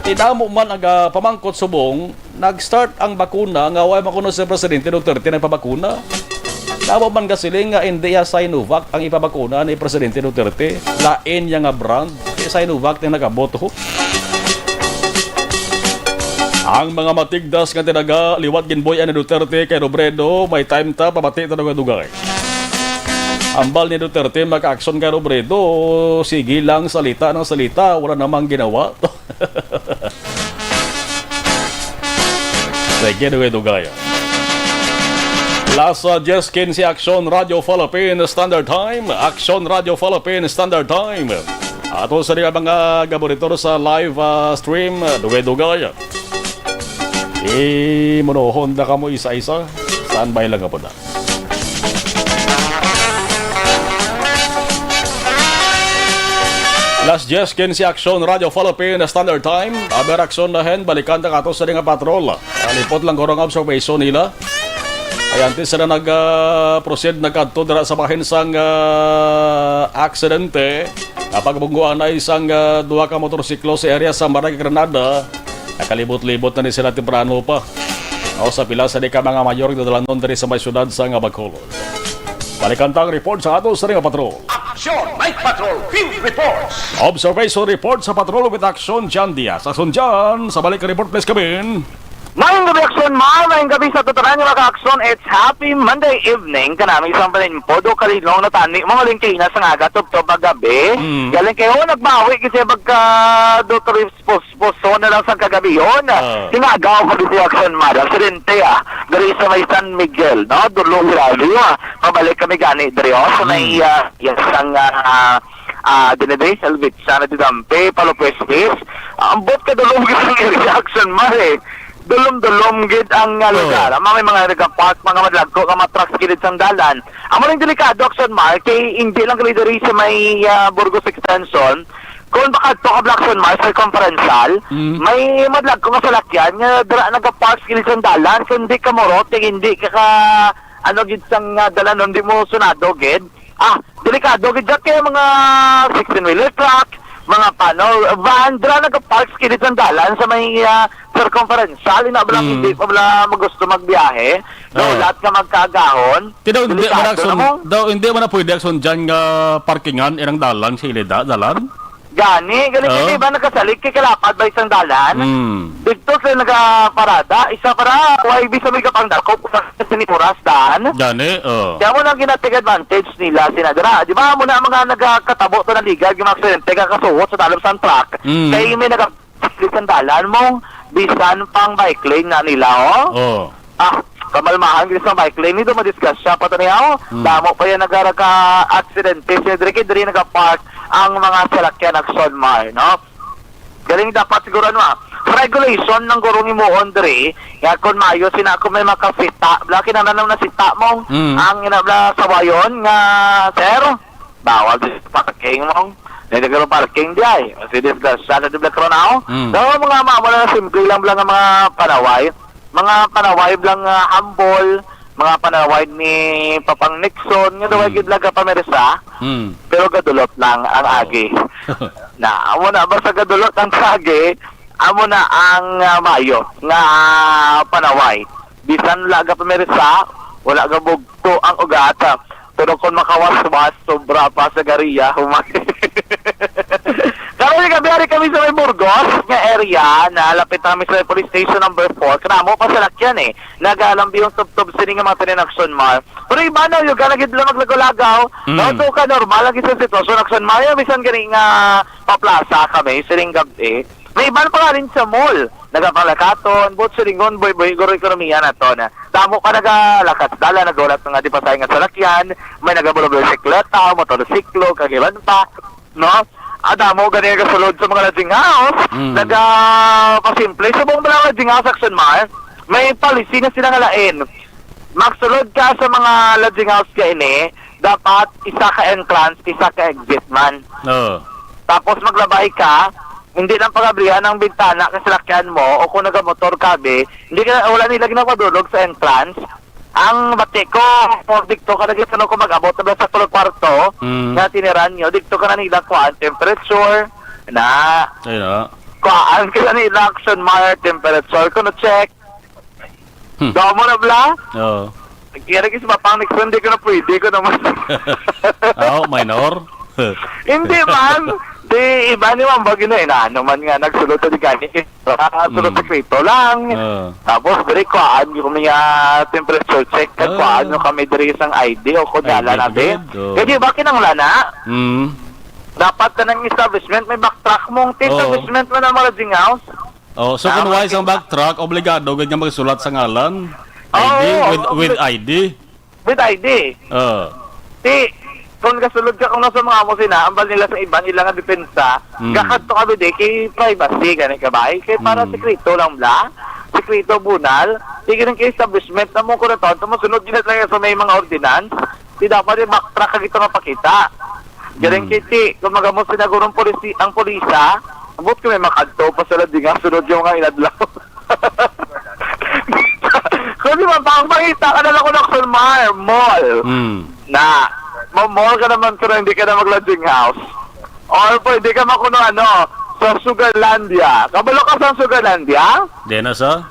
Tinamo man ang ah, pamangkot subong nag-start ang bakuna nga way makuno si Presidente Duterte nagpabakuna. Tama man ka siling nga hindi ya Sinovac ang ipabakuna ni Presidente Duterte. Lain niya nga brand. Kay Sinovac na nagabot, ho. Ang mga matigdas nga tinaga liwat ginbuy ni Duterte kay Robredo, may time ta pamati ta dugay-dugay. Ambal ni Duterte makaaksyon kay Robredo, sige lang salita ng salita, wala namang ginawa. Sige, dugay-dugay. Last uh, diyes quince, Aksyon Radyo Philippine Standard Time. Aksyon Radyo Philippine Standard Time. Ato sa mga gaboritor sa live, ah, stream, ah, dugay-dugay. Imunohon na kamo isa-isa. Standby lang ka po na. Alas diyes quince, Aksyon Radyo Philippine Standard Time. Aber Aksyon na hen, balikan ta kato sa nga patrol. Alipot lang ko ang observation nila. Ay, antes sila nag, ah, proceed, nagkadto dira sa bahin sang, ah, aksidente. Napagabungguan na isang, ah, duha ka motorsiklo sa area sa Barangay Granada. Nakalibot-libot na ni sila temprano pa. O, sa pila sa di ka mga mayor nga dalanon diri sa may syudad sa nga Bacolod. Balikan ta ang report sa ato sa nga patrol. Action Night Patrol Field Reports. Observation report sa Patrol with Action Jan Diaz. Action Jan, sa balik report, please, Kabin. Maayong gabi, Action Mar. Maayong gabi sa tuturan nga mga ka-aksyon. It's happy Monday evening. Kanami isang palimpodo, kalilong na tani, mga lingkina sa nga aga, tubtob ang gabi. Mm. Galing kayo, nagbawi kasi magka do, three puspos na lang sa kagabi yun. Ah. Tinagaw ko dito, Action Mar. Aksidente, ah. Dali sa may San Miguel, no? Dulong grabe, ah. Pabalik kami gani, diri, oh. Sa may, Mm. ah, yes, ang, ah, ah, dinede, Salvitsa na dinampe, Palo Puestes. Ambot ka dulong isang area, Action Mar, eh. Dulom-dulom gid ang, ah, Oh. lugar. Amo may mga nagapark, mga madlagko nga mga trucks gilid sang dalan. Amo ning delikado, Action Mar, kay hindi lang gali diri sa may, ah, Burgos Extension. Kung makadto ka, Action Mar, circumferential, Mm. may madlagko nga salakyan nga dira nagapark gilid sang dalan, kung hindi ka murot, kay hindi ka ka, ano, gid sang, ah, dalan, hindi mo sunado gid. Ah, delikado gid dyan kaya mga sixteen-wheeler truck, mga panel van, dira nagapark gilid sang dalan sa may, ah, circumferential, ina bala Mm. hindi pa bala magusto magbiyahe. Daw Oo. lahat ka magkaagahon. Ti daw hindi Delikado man, Action, na mo. daw hindi man na pwede, Action, dyan nga parkingan, irang dalan sa ilida, dalan? Gani, gani Oo. kay di ba nakasalig kay kalapad ba isang dalan? Mm. Dito sila nagaparada, isa para Y B sa may kapangdakop, sa sinipuras daan. Gani, oh. Kaya mo nang gina-take advantage nila, sina dira. Di ba, mo na mga nagakatabo to, naligad yung mga aksidente, kakasuot sa talom sa truck. Mm. Kay may naga-, sa dalan mo, bisan pang bike lane na nila, oh. Oh. Ah, kamalmahan gid sa bike lane, nito madisgrasya pa to niya, oh. Mm. Damo pa yan nagaraga aksidente, sila diri kay diri nagapark ang mga salakyan, Action Mar, no? Galing dapat siguro, ano, ah, regulation ng gurong imuon diri, nga kung maayo sina, kung may makasita, bala, kinahanglan na sita mo, Mm. ang ina, bala, sawayon nga, sir, bawal sa parking mo. May nagkaroon parking di ay. Kasi disgrasya na di bala karon, ah, oh. Mm. Daw mga mamo na simple lang bala nga mga panaway. Mga panaway lang nga humble, mga panaway ni Papang Nixon, nga daw Mm. gid lang kapamersa, Mm. pero gadulot lang ang Oh. agi. Na, amo na, basta gadulot ang agi, amo na ang, ah, mayo nga panaway. Bisan wala ka pamersa, wala ka bugto ang ugat. Pero kung makawaswas, sobra pa sa gariya, humay. Karon nga biyahe kami sa may Burgos nga area, na lapit na kami sa police station number four. Kanamo pa salakyan, eh. Nagalambi yung tubtob sini nga mga tanin, Action Mar. Pero iba na, yung gana gid lang maglagaw-lagaw. Mm. No, so ka normal ang isang sitwasyon, Action Mar. Yung bisan gani nga paplasa kami, sining gabi. May iba na pa nga rin sa mall. Nagapanglakaton, but silingon, boy, boy, guro ekonomiya na to na. Damo ka nagalakat, dala, naghulat nga di pasay nga salakyan, may nagabulabisikleta, motorsiklo, kag iban pa, no? Adamo gani nagasulod sa mga lodging house, Mm. nagapasimple sa buong mga lodging house, Action Mar. May policy na sila nga lain. Magsulod ka sa mga lodging house ka ini, dapat isa ka entrance, isa ka exit man. Oo. Tapos maglabay ka, hindi lang pagabrihan ang bintana ka salakyan mo o kung nagamotor ka, be, hindi ka, wala nila ginapadulog sa entrance. Ang bati ko, kung dikto ka lagi, ano, kung mag-abot na ba sa tulo kwarto, Mm. nga tiniran nyo, dikto ka na nila kuhaan temperature, na, Ayun na. kuhaan ka na nila, Action Mar, temperature, kung check. Hmm. Damo na bla? Oo. Kaya lagi si Papang Nixon, di ko na pwede, ko naman. Ah, oh, minor? Hindi man. Di, iba ni Ma'am Bagyo na, inaano man nga, nagsulod sa di gani. Ah, sulod Mm. sekreto lang. Ah. Tapos, diri, kuhaan nyo kami nga temperature check. Kag Ah. kuhaan nyo kami diri sang I D o kung I D dala na, be. Good, oh. Kaya di ba, kinanglan na? Mm. Dapat ka ng establishment, may backtrack mong Oo. establishment mo na mga lodging house. Oh, so kung Tama, wala isang okay. Backtrack, obligado gid nga magsulat sa ngalan. Oo, I D, with, oo, with obli- I D. With I D. Oh. Ti, Kung gasulod ka, kung nasa mga amo sina, ambal nila sa iban, ila nga depensa, Mm. gakadto ka, bidi, kay privacy, gani ka ba? Kay para Mm. sikreto lang bla, sikreto, bunal, di ganun kay establishment na mo, kung naton, tumusunod gina talaga sa may mga ordinance, di dapat yung backtrack ka gito nga pakita. Galing Mm. kay ti, kung magamos na gurong polisi, ang polisa, abot ko may makadto, pa sila di nga sunod yung mga inadlaw. Kung di ba, pang pangita ka na lang kung Lacson Mar, mall. Mm. Na, ma-mall ka naman, pero hindi ka na mag-lodging house. Or pwede ka makuno, ano, sa Sugarlandia. Kabalo ka sa Sugarlandia? Di na sa?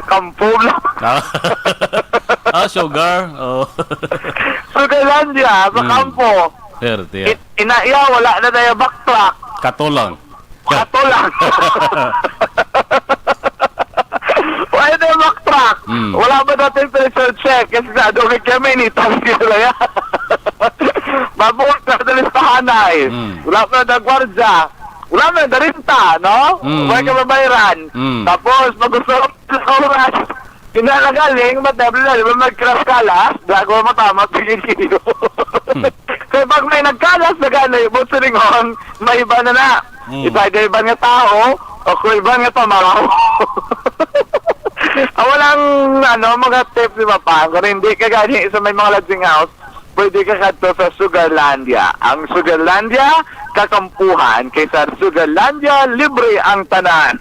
Kampo lang. Ah. Ah, sugar. Oh. Sugarlandia, sa Mm. kampo. Perte, ah. It-, inaya, wala na tayo backtrack. Kato lang. Ato lang. Pwede mag-track. Mm. Wala ba natin pressure check? Kasi sa Adobe kami, ni Tom sila yan. Mabuhat na sa listahan na eh. Mm. Wala pa na gwardya. Wala na, darinta, no? Mm. Wala ka mabayaran. Mm. Tapos, pag gusto ko sa oras, hindi na galing, matable na, di ba? Mag-crash ka, alas, gago, matamat, sige, sige. Hmm. Kaya pag may nagkalas na gani, buot silingon, may iba na na. Hmm. Isa ka iba nga tao, o kung iba nga pamaw. Ah, walang, ano, mga tips, di ba, pa? Kung hindi ka gani sa may mga lodging house, pwede ka kadto sa Sugarlandia. Ang Sugarlandia, kakampuhan, kay sa Sugarlandia, libre ang tanan.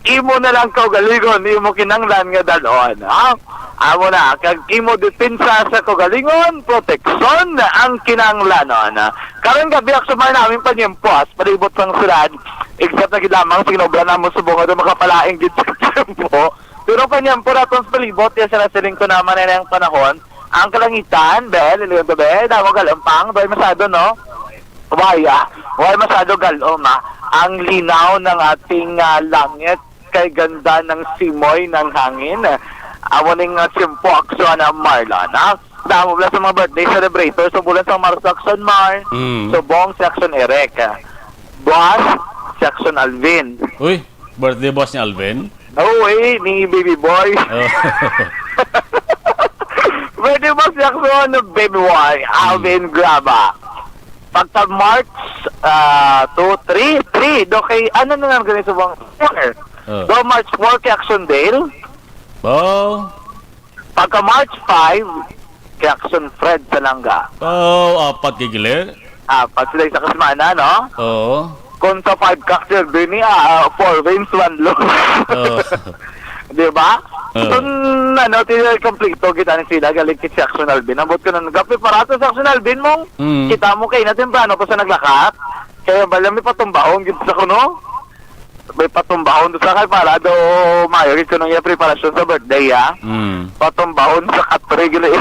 Imo na lang kaugalingon, imo kinanglan nga dal-on, ha? Amo na, kag imo depensa sa kaugalingon, proteksyon ang kinanglanon. Karon gabi, Aksyon Mar, namin panyempo sa palibot sang syudad, except na gid lamang sa ginobra namon subong nga makapalain gid sa tiyempo. Pero panyempo naton sa palibot, ya sila siling ko naman na ang panahon. Ang kalangitan, be, lilingon to, be, damo galumpang, be, masyado, no? Waya, wala masyado galom, ah. Ang linaw ng ating, ah, langit kay ganda ng simoy ng hangin. Amo ning, ah, tiyempo, Aksyon, ah, Marlon, ah. Damo bala sa mga birthday celebrators, sa bulan sang Marso, Aksyon Mar. Mm. Subong si Aksyon Eric. Boss, si Aksyon Alvin. Uy, birthday boss ni Alvin? Oo, eh, ni Baby Boy. Oh. Birthday boss ni Aksyon, Baby Boy, Alvin Mm. Graba. Pagka March, ah, two, three, three, do kay, ano na lang ganito bang four? Oh. Do March four kay Aksyon Dale. Oh. Pagka March five, kay Aksyon Fred Salanga. Oh, apat kay Gile. Apat sila isa ka semana, no? Oo. Kung sa five ka, Sir Benny, ah, four wins, one loss. Oo. Di ba? Oo. Kung, ano, tila kompleto kita ni sila, galing kay si Aksyon Alvin. Ambot ko na, nagkape para sa Aksyon Alvin mong Mm. kita mo kayo na temprano pa sa naglakat. Kaya bala may patumbahon, gid sa kuno. May patumbahon doon sa kay para do mayo gid kuno iya preparasyon sa birthday, ah. Mm. Patumbahon sa katre, gili.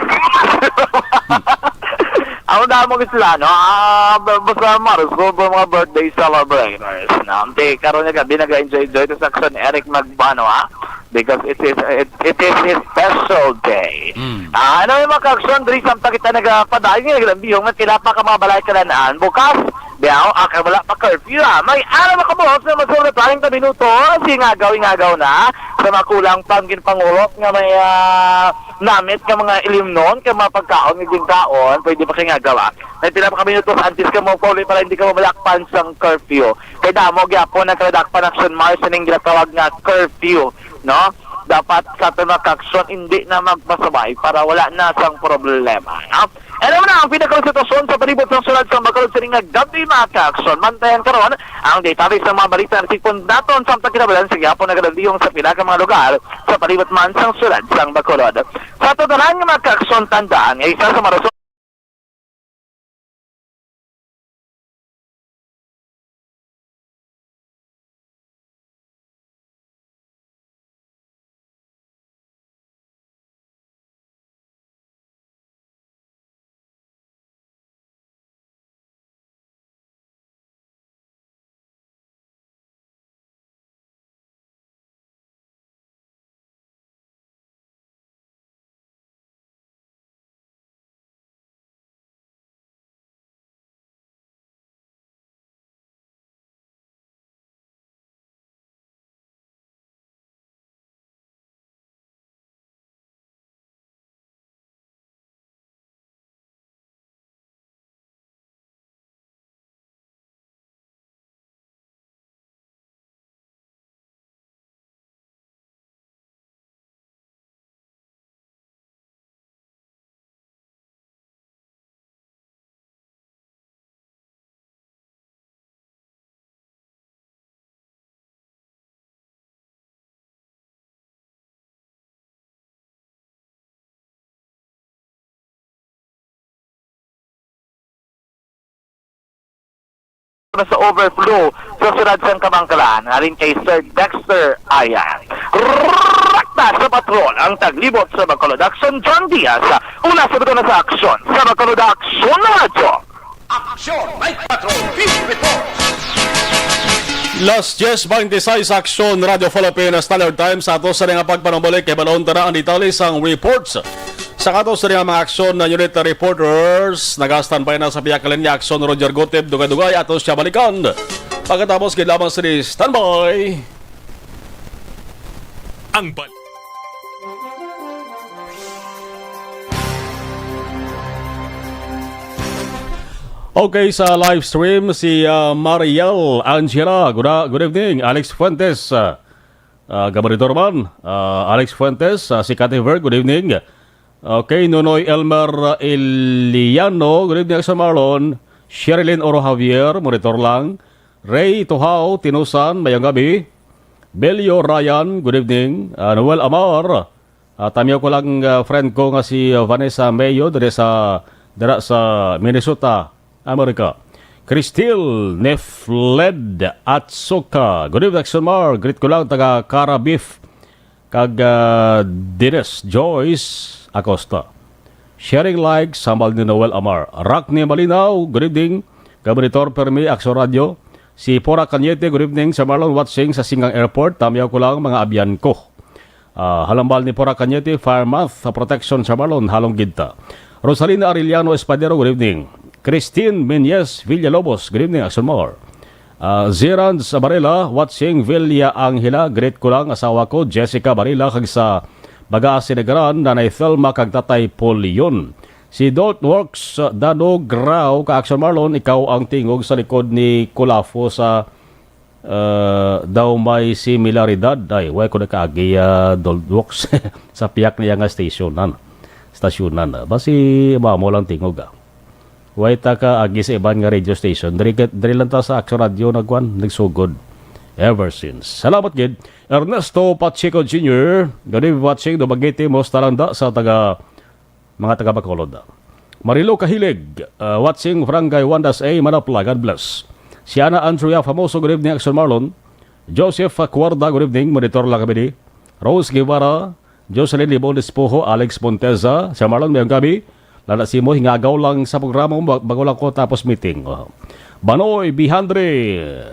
Ako na mo gid sila, no? Ah, ba-, basta Marso, ba, mga birthday celebrators, no? Di, karon nga gabi, nag-enjoy-enjoy to sa Aksyon Eric Magbano, ah. Because it is, it, it is his special day. Mm. Ah, ano yung mga ka-Aksyon, diri samtang kita nagapadayon nga naglambihong, nga pila pa ka mga balay kalanaan. Bukas, Biyaw, ah, kay wala pa curfew, ah. May alam ka buhok nga masura treinta minuto, si ngagaw-ngagaw na sa makulang pang ginpangulot nga may, ah, namit nga mga ilimnon, kay mga pagkaon nga ginkaon, pwede pa kay ngagaw, ah. May pila pa ka minutos antes ka mo pauli para hindi ka mabalakpan sang curfew. Kay damo gyapon ang kaladakpan action march sa ning ginatawag nga curfew, no? Dapat sa aton mga ka-action, hindi na magpasabay para wala na sang problema, no? Ano man ang pinakang sitwasyon sa palibot sang syudad sang Bacolod sining nga gabi, mga ka-action? Bantayan karon ang detalye sa mga balita nga natipon naton samtang kinabalan sa gihapon nagadandiyong sa pila ka mga lugar sa palibot man sang syudad sang Bacolod. Sa aton tanan nga mga ka-action, tandaan nga isa sa mga rason sa overflow sa siyudad sang Kamankalan, halin kay Sir Dexter Ayan. Rakta sa patrol ang taglibot sa Bacolod Aksyon, John Diaz, una sa Bacolod sa Aksyon, sa Bacolod Aksyon na Radyo. Aksyon Night Patrol Field Reports. Las diez veintiséis, Aksyon Radio Philippines, Standard Time. Sa ato sa nga pagpanumbalik, kay balon ta na ang detalye sang reports. Sa ato sa nga mga aksyon na unit reporters, nag-standby na sa pihak linya, Aksyon Roger Gutib, dugay-dugay, ato siya balikan. Pagkatapos, gid lamang sini, standby. Ang bal- Okay, sa live stream, si, ah, Mariel Angela. Good, ah, good evening. Alex Fuentes, ah, ah, Gabaritor man. Ah, Alex Fuentes, ah, si Cathy Ver, good evening. Okay, Nonoy Elmer, ah, Iliano, good evening, Aksyon Marlon. Sherilyn Oro Javier, monitor lang. Ray Tuhao, Tinusan, mayong gabi. Belio Ryan, good evening. Ah, Noel Amar, ah, tamiyaw ko lang, ah, friend ko nga si, ah, Vanessa Mayo diri sa, dira sa Minnesota, America. Cristil Nefled Atsuka, good evening, Aksyon Mar. Greet ko lang taga Cara Beef. Kag, ah, Dines Joyce Acosta. Sharing likes, hambal ni Noel Amar. Rockney Malinaw, good evening. Gabaritor Permi, Aksyon Radio. Si Pora Cañete, good evening, Sir Marlon, watching sa Singang Airport. Tamiyaw ko lang, mga abyan ko. Ah, halambal ni Pora Cañete, fire math sa protection, Sir Marlon, halong gid ta. Rosalina Arellano Espadero, good evening. Christine Menyes Villalobos, good evening, Aksyon Mar. Ah, Zerans Abarela, watching Villa Angela, greet ko lang asawa ko, Jessica Barila, kag sa baga Sinigaran, Nanay Thelma, kag Tatay Polion. Si Dot Works, ah, Dano Grau, ka Aksyon Marlon, ikaw ang tingog sa likod ni Kulafo sa, ah, daw may similaridad. Ay, way ko nakaagi, ah, Dot Works, sa piyak niya nga station, ano? Stasyonan, ah. Basi, mamo lang tingog, ah. Way ta ka agi sa iban nga radio station. Diri, diri lang ta sa Aksyon Radio nagkuan, nagsugod. Ever since. Salamat gid. Ernesto Pacheco Junior, good evening, watching Dumaguete, musta lang da sa taga, mga taga Bacolod. Marilo Kahilig, uh, watching Barangay one dash A, Manapla, God bless. Si Ana Andrea Famoso, good evening, Aksyon Marlon. Joseph Cuarda, good evening, monitor lang kami di. Rose Guevara, Jocelyn Libon Despojo, Alex Monteza, Sir Marlon, mayong gabi. Lala si mo, hingagaw lang sa programa mo, bag-, bago lang ko tapos meeting. Oh. Banoy Bihandre,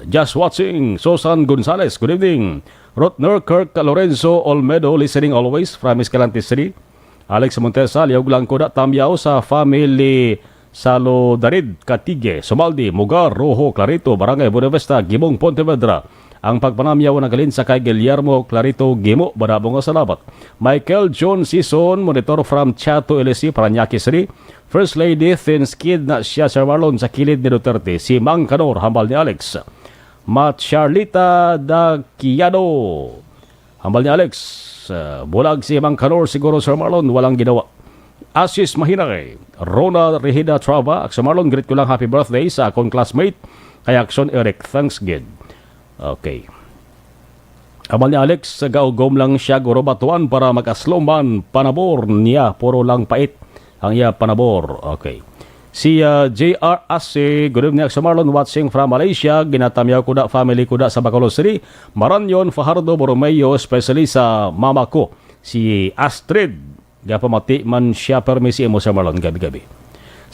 just watching. Susan Gonzalez, good evening. Rotner Kirk Lorenzo Olmedo, listening always from Escalante City. Alex Montesa, liog lang ko na tamyaw sa family Salodarid, Catigue, Sumaldi, Mugar, Rojo, Clarito, Barangay Buenavista, Gimong, Pontevedra. Ang pagpanamyaw naghalin sa kay Guillermo Clarito Gimo, madamo nga salamat. Michael John Sison, monitor from Chato, L S C, Parañaque City. First Lady, thin skin na siya, Sir Marlon, sa kilid ni Duterte. Si Mang Kanor, hambal ni Alex. Mat Charlita Daquiano. Hambal ni Alex, ah, bulag si Mang Kanor siguro, Sir Marlon, walang ginawa. Asis Mahinay, Rona Rehida Trava, Sir Marlon, greet ko lang happy birthday sa akong classmate kay Action Eric. Thanks gid. Okay. Hambal ni Alex, gaugom lang siya, guro batuan para mag-asloman, panabor niya, puro lang pait ang iya panabor. Okay. Si, ah, J R Ase, good evening, Aksyon Marlon, watching from Malaysia. Ginatamyaw ko na, family ko na sa Bacolod City. Maranyon, Fajardo, Borromeo, especially sa mama ko, si Astrid. Gapamati man siya, permi si imo, Sir Marlon, gabi-gabi.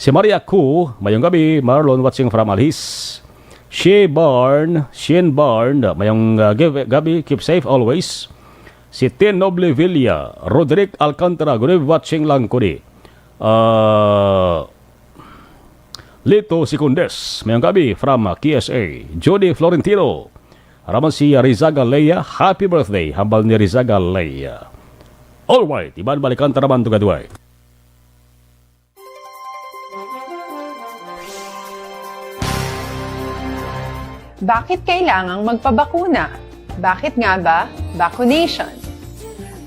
Si Maria Ku, mayong gabi, Marlon, watching from Alhis. She Barn, Shin Barn, mayong, ah, gabi, gabi, keep safe always. Si Tin Noble Villa, Roderick Alcantara, good evening, watching lang ko di. Ah, Lito Segundes, mayong gabi from K S A. Judy Florentino, raman si Rizaga Lea, happy birthday, hambal ni Rizaga Lea. Alright, iban balikan ta naman to, gaduay. Bakit kailangang magpabakuna? Bakit nga ba vaccination?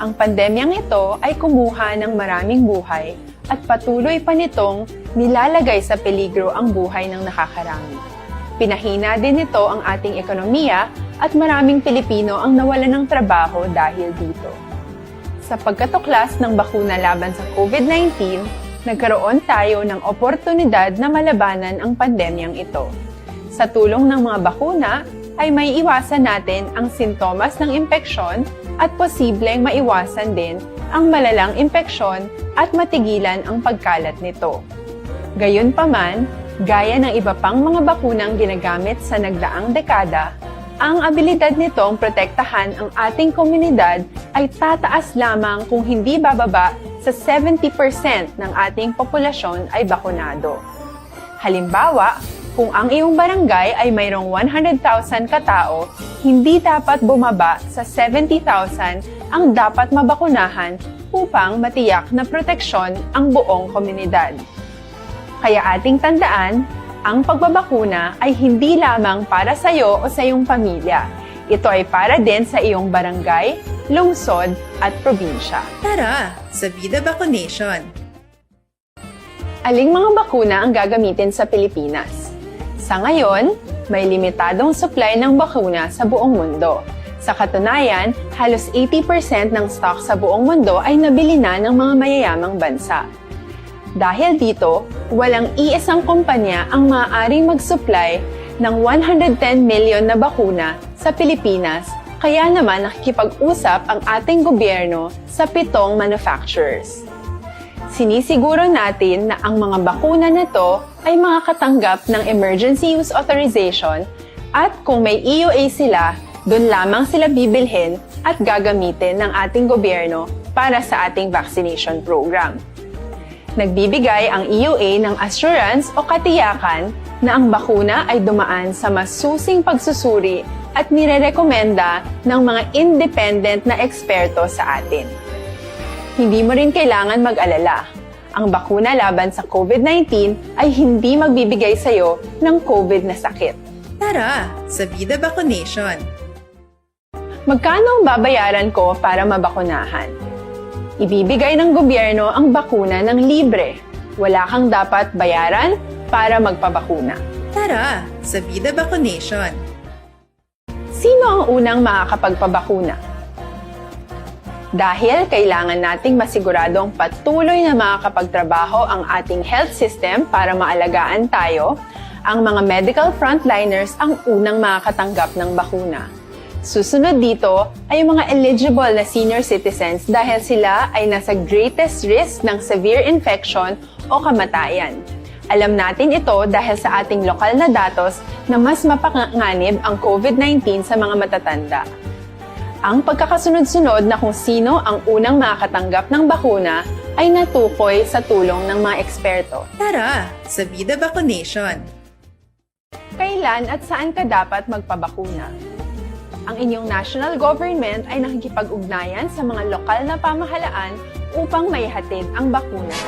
Ang pandemyang ito ay kumuha ng maraming buhay at patuloy pa nitong nilalagay sa peligro ang buhay ng nakakarami. Pinahina din nito ang ating ekonomiya at maraming Pilipino ang nawalan ng trabaho dahil dito. Sa pagkatuklas ng bakuna laban sa COVID nineteen, nagkaroon tayo ng oportunidad na malabanan ang pandemyang ito. Sa tulong ng mga bakuna ay may iwasan natin ang sintomas ng impeksyon at posibleng maiwasan din ang malalang impeksyon at matigilan ang pagkalat nito. Gayunpaman, gaya ng iba pang mga bakunang ginagamit sa nagdaang dekada, ang abilidad nitong protektahan ang ating komunidad ay tataas lamang kung hindi bababa sa seventy percent ng ating populasyon ay bakunado. Halimbawa, kung ang iyong barangay ay mayroong one hundred thousand ka tawo, hindi dapat bumaba sa seventy thousand ang dapat mabakunahan upang matiyak na proteksyon ang buong komunidad. Kaya ating tandaan, ang pagbabakuna ay hindi lamang para sa iyo o sa iyong pamilya. Ito ay para din sa iyong barangay, lungsod, at probinsya. Tara, sa Vida Vaccination! Aling mga bakuna ang gagamitin sa Pilipinas? Sa ngayon, may limitadong supply ng bakuna sa buong mundo. Sa katunayan, halos eighty percent ng stock sa buong mundo ay nabili na ng mga mayayamang bansa. Dahil dito, walang iisang kumpanya ang maaaring mag-supply ng one hundred ten million na bakuna sa Pilipinas, kaya naman nakikipag-usap ang ating gobyerno sa pitong manufacturers. Sinisiguro natin na ang mga bakuna na to ay makakatanggap ng emergency use authorization, at kung may E U A sila, dun lamang sila bibilhin at gagamitin ng ating gobyerno para sa ating vaccination program. Nagbibigay ang E U A ng assurance o katiyakan na ang bakuna ay dumaan sa masusing pagsusuri at nirerekomenda ng mga independent na eksperto sa atin. Hindi mo rin kailangan mag-alala. Ang bakuna laban sa COVID nineteen ay hindi magbibigay sa iyo ng COVID na sakit. Tara, sa Vida Vaccination! Magkano ang babayaran ko para mabakunahan? Ibibigay ng gobyerno ang bakuna ng libre. Wala kang dapat bayaran para magpabakuna. Tara, sa Vida Vaccination! Sino ang unang makakapagpabakuna? Dahil kailangan nating masiguradong patuloy na makakapagtrabaho ang ating health system para maalagaan tayo, ang mga medical frontliners ang unang makakatanggap ng bakuna. Susunod dito ay ang mga eligible na senior citizens dahil sila ay nasa greatest risk ng severe infection o kamatayan. Alam natin ito dahil sa ating lokal na datos na mas mapanganib ang COVID nineteen sa mga matatanda. Ang pagkakasunod-sunod na kung sino ang unang makakatanggap ng bakuna ay natukoy sa tulong ng mga eksperto. Tara, sa Vida Vaccination! Kailan at saan ka dapat magpabakuna? Ang inyong national government ay nakikipag-ugnayan sa mga lokal na pamahalaan upang maihatid ang bakuna.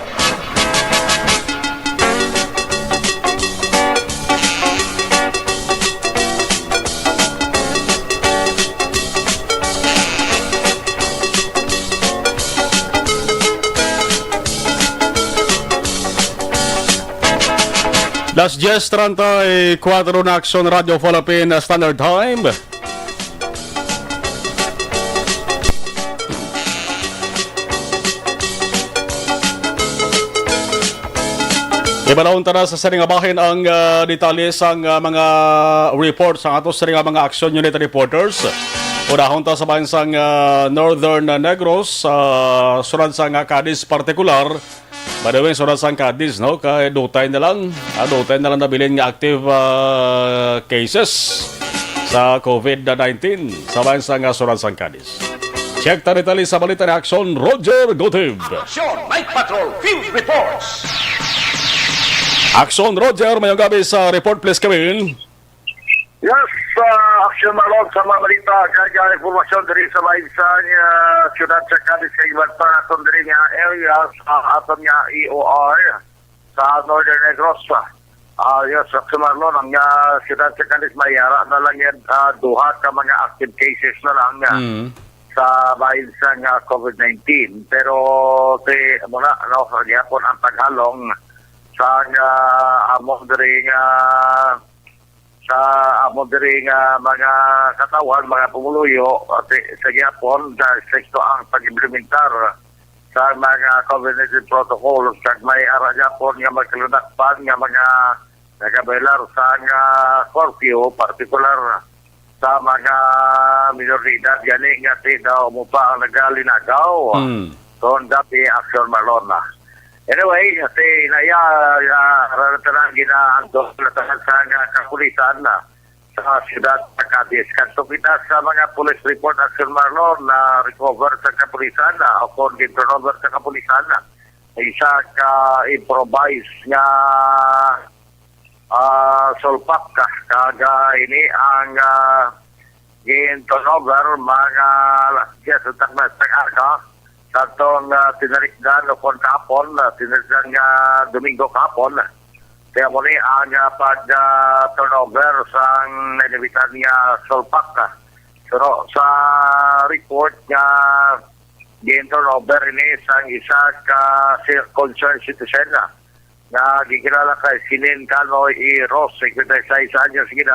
Las diez treinta y cuatro na Aksyon Radio Philippine Standard Time. Ibalahon ta na sa sini nga bahin ang, ah, detalye sang, ah, mga report sang ato sini nga mga Action Unit reporters. Unahon ta sa bahin sang, ah, Northern Negros, ah, sulod sang, ah, Cadiz partikular. By the way, sulod sang Cadiz, no, kay dutay na lang, ah, dutay na lang nabilin nga active, ah, cases sa COVID nineteen sa bahin sang, ah, sulod sang Cadiz. Check ta detalye sa balita ni Aksyon Roger Gotib. Action Night Patrol Field Reports. Aksyon Roger, mayong gabi sa report, please, Kevin. Yes, ah, Aksyon Marlon, sa mga balita, kaya informasyon diri sa bahin sang, ah, siyudad sa Cadiz, kay iban pa naton diri nga areas, ah, aton nga E O R sa Northern Negros. Ah, yes, Aksyon Marlon, ang, ah, siyudad sa Cadiz, may ara na lang yan, ah, duha ka mga active cases na lang, ah, Mm. sa bahin sang, ah, COVID nineteen. Pero, si, muna, ano, gihapon ang paghalong sa, ah, amon diri nga, sa amon diri nga mga katawhan, mga pumuluyo, at sa gihapon, sa sekto ang pag-implementar sa mga COVID nineteen protocols, kag may ara gihapon nga magkalunakpan nga mga nagabaylar sang curfew, partikular sa mga minor de edad gani nga ti daw mo pa ang nagalinagaw. Mm. Kung dati action, Marlon. Anyway, ti naya, ah, tanan ginaandog na tanan sa nga kapulisan na sa siyudad sa Cadiz. Kadto kita sa mga police report, action, Marlon, na recover sa kapulisan na o kung turnover sa kapulisan na isa ka improvise nga ah, sulpak ka. Kag, ah, ini ang, ah, gin-turnover mga alas diyes sa takna sa aga sa atong, ah, tinalikdan o kon kahapon, ah, tinalikdan nga Domingo kahapon. Kaya mo ni ang, ah, pag, ah, turnover sang nailabitan nga sulpak ka. Pero sa report nga gin-turnover ini sang isa ka si-, concerned citizen, ah, nga gikilala kay Sinin Kanoy E. Ross, singkwenta y seis anyos gid,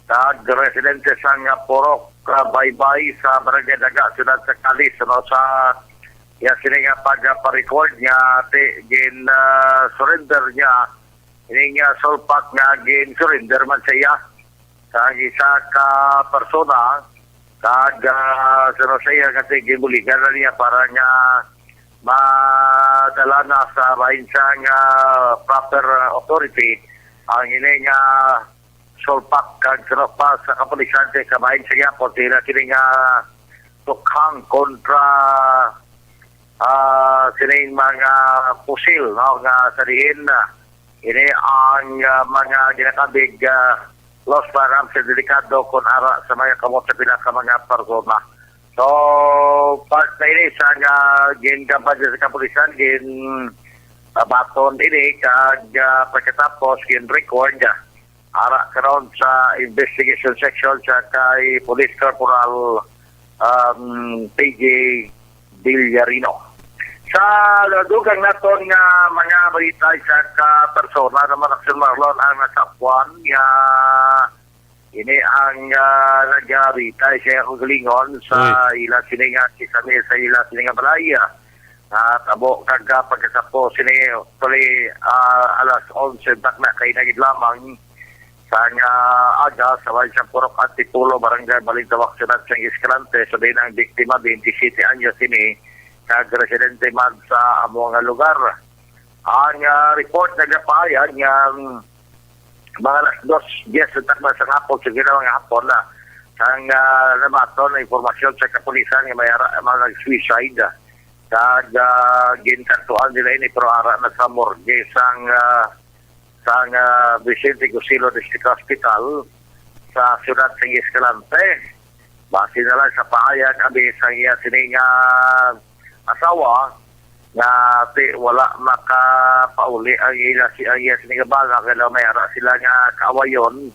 kag residente sang Purok, ah, Baybay sa Barangay Daga, Siyudad sa Cadiz, no, sa iya sini nga pagpa-record nga ti-, gin, ah, surrender niya ining, ah, sulpak nga gin-surrender man sa iya. Sa isa ka persona, kag, ah, sa Rosea nga sige, buligan na niya para nga madala na sa bahin sang, ah, proper authority ang ini nga sulpak kag sarap pa sa kapulisan kay kabahin sa gyapon sila kini nga tukhang kontra, ah, sining mga pusil, no, nga sa diin, ah, ini ang, ah, mga ginakabig, ah, lost firearms sa delikado kon ara sa mga kamot sa pila ka mga persona. So, part na ini sa nga ginkampanya sa kapulisan, gin, ah, baton ini kag, ah, pagkatapos gin-record, ah, ara karon sa investigation section sa kay Police Corporal, um, P J Villarino. Sa dugang naton nga mga balita, isa ka persona naman, Action Marlon, ang nasapwan nga ini ang, ah, nagabitay siya kaugalingon sa Uy. ila sini nga kisame sa ila sini nga balay. Natabo kag, ah, pagkasapos sini, actually, ah, alas onse takna kay nagid lamang sa nga aga sa bayan sa Purok Antipolo, Barangay Balintawak, Siyudad sang Escalante, sa diin ang biktima, twenty-seven anyos ini, kag residente man sa amo nga lugar. Ang, ah, report nagapahayag nga, mm, mga alas dos diyes sa takna sa hapon, sa ginawa nga hapon na, sang, ah, namaton na impormasyon sa kapulisan nga may ara, mga nag-suicide. Kag, ah, ginkantuan nila ini, pero ara na sa morgue sang, ah, sang, ah, Vicente Gusilo District Hospital sa siyudad sang Escalante. Base na lang sa pahayag abi sang iya sini nga asawa nga ti wala makapauli ang ila si, ang iya sini nga bana kay daw may ara sila nga kaawayon.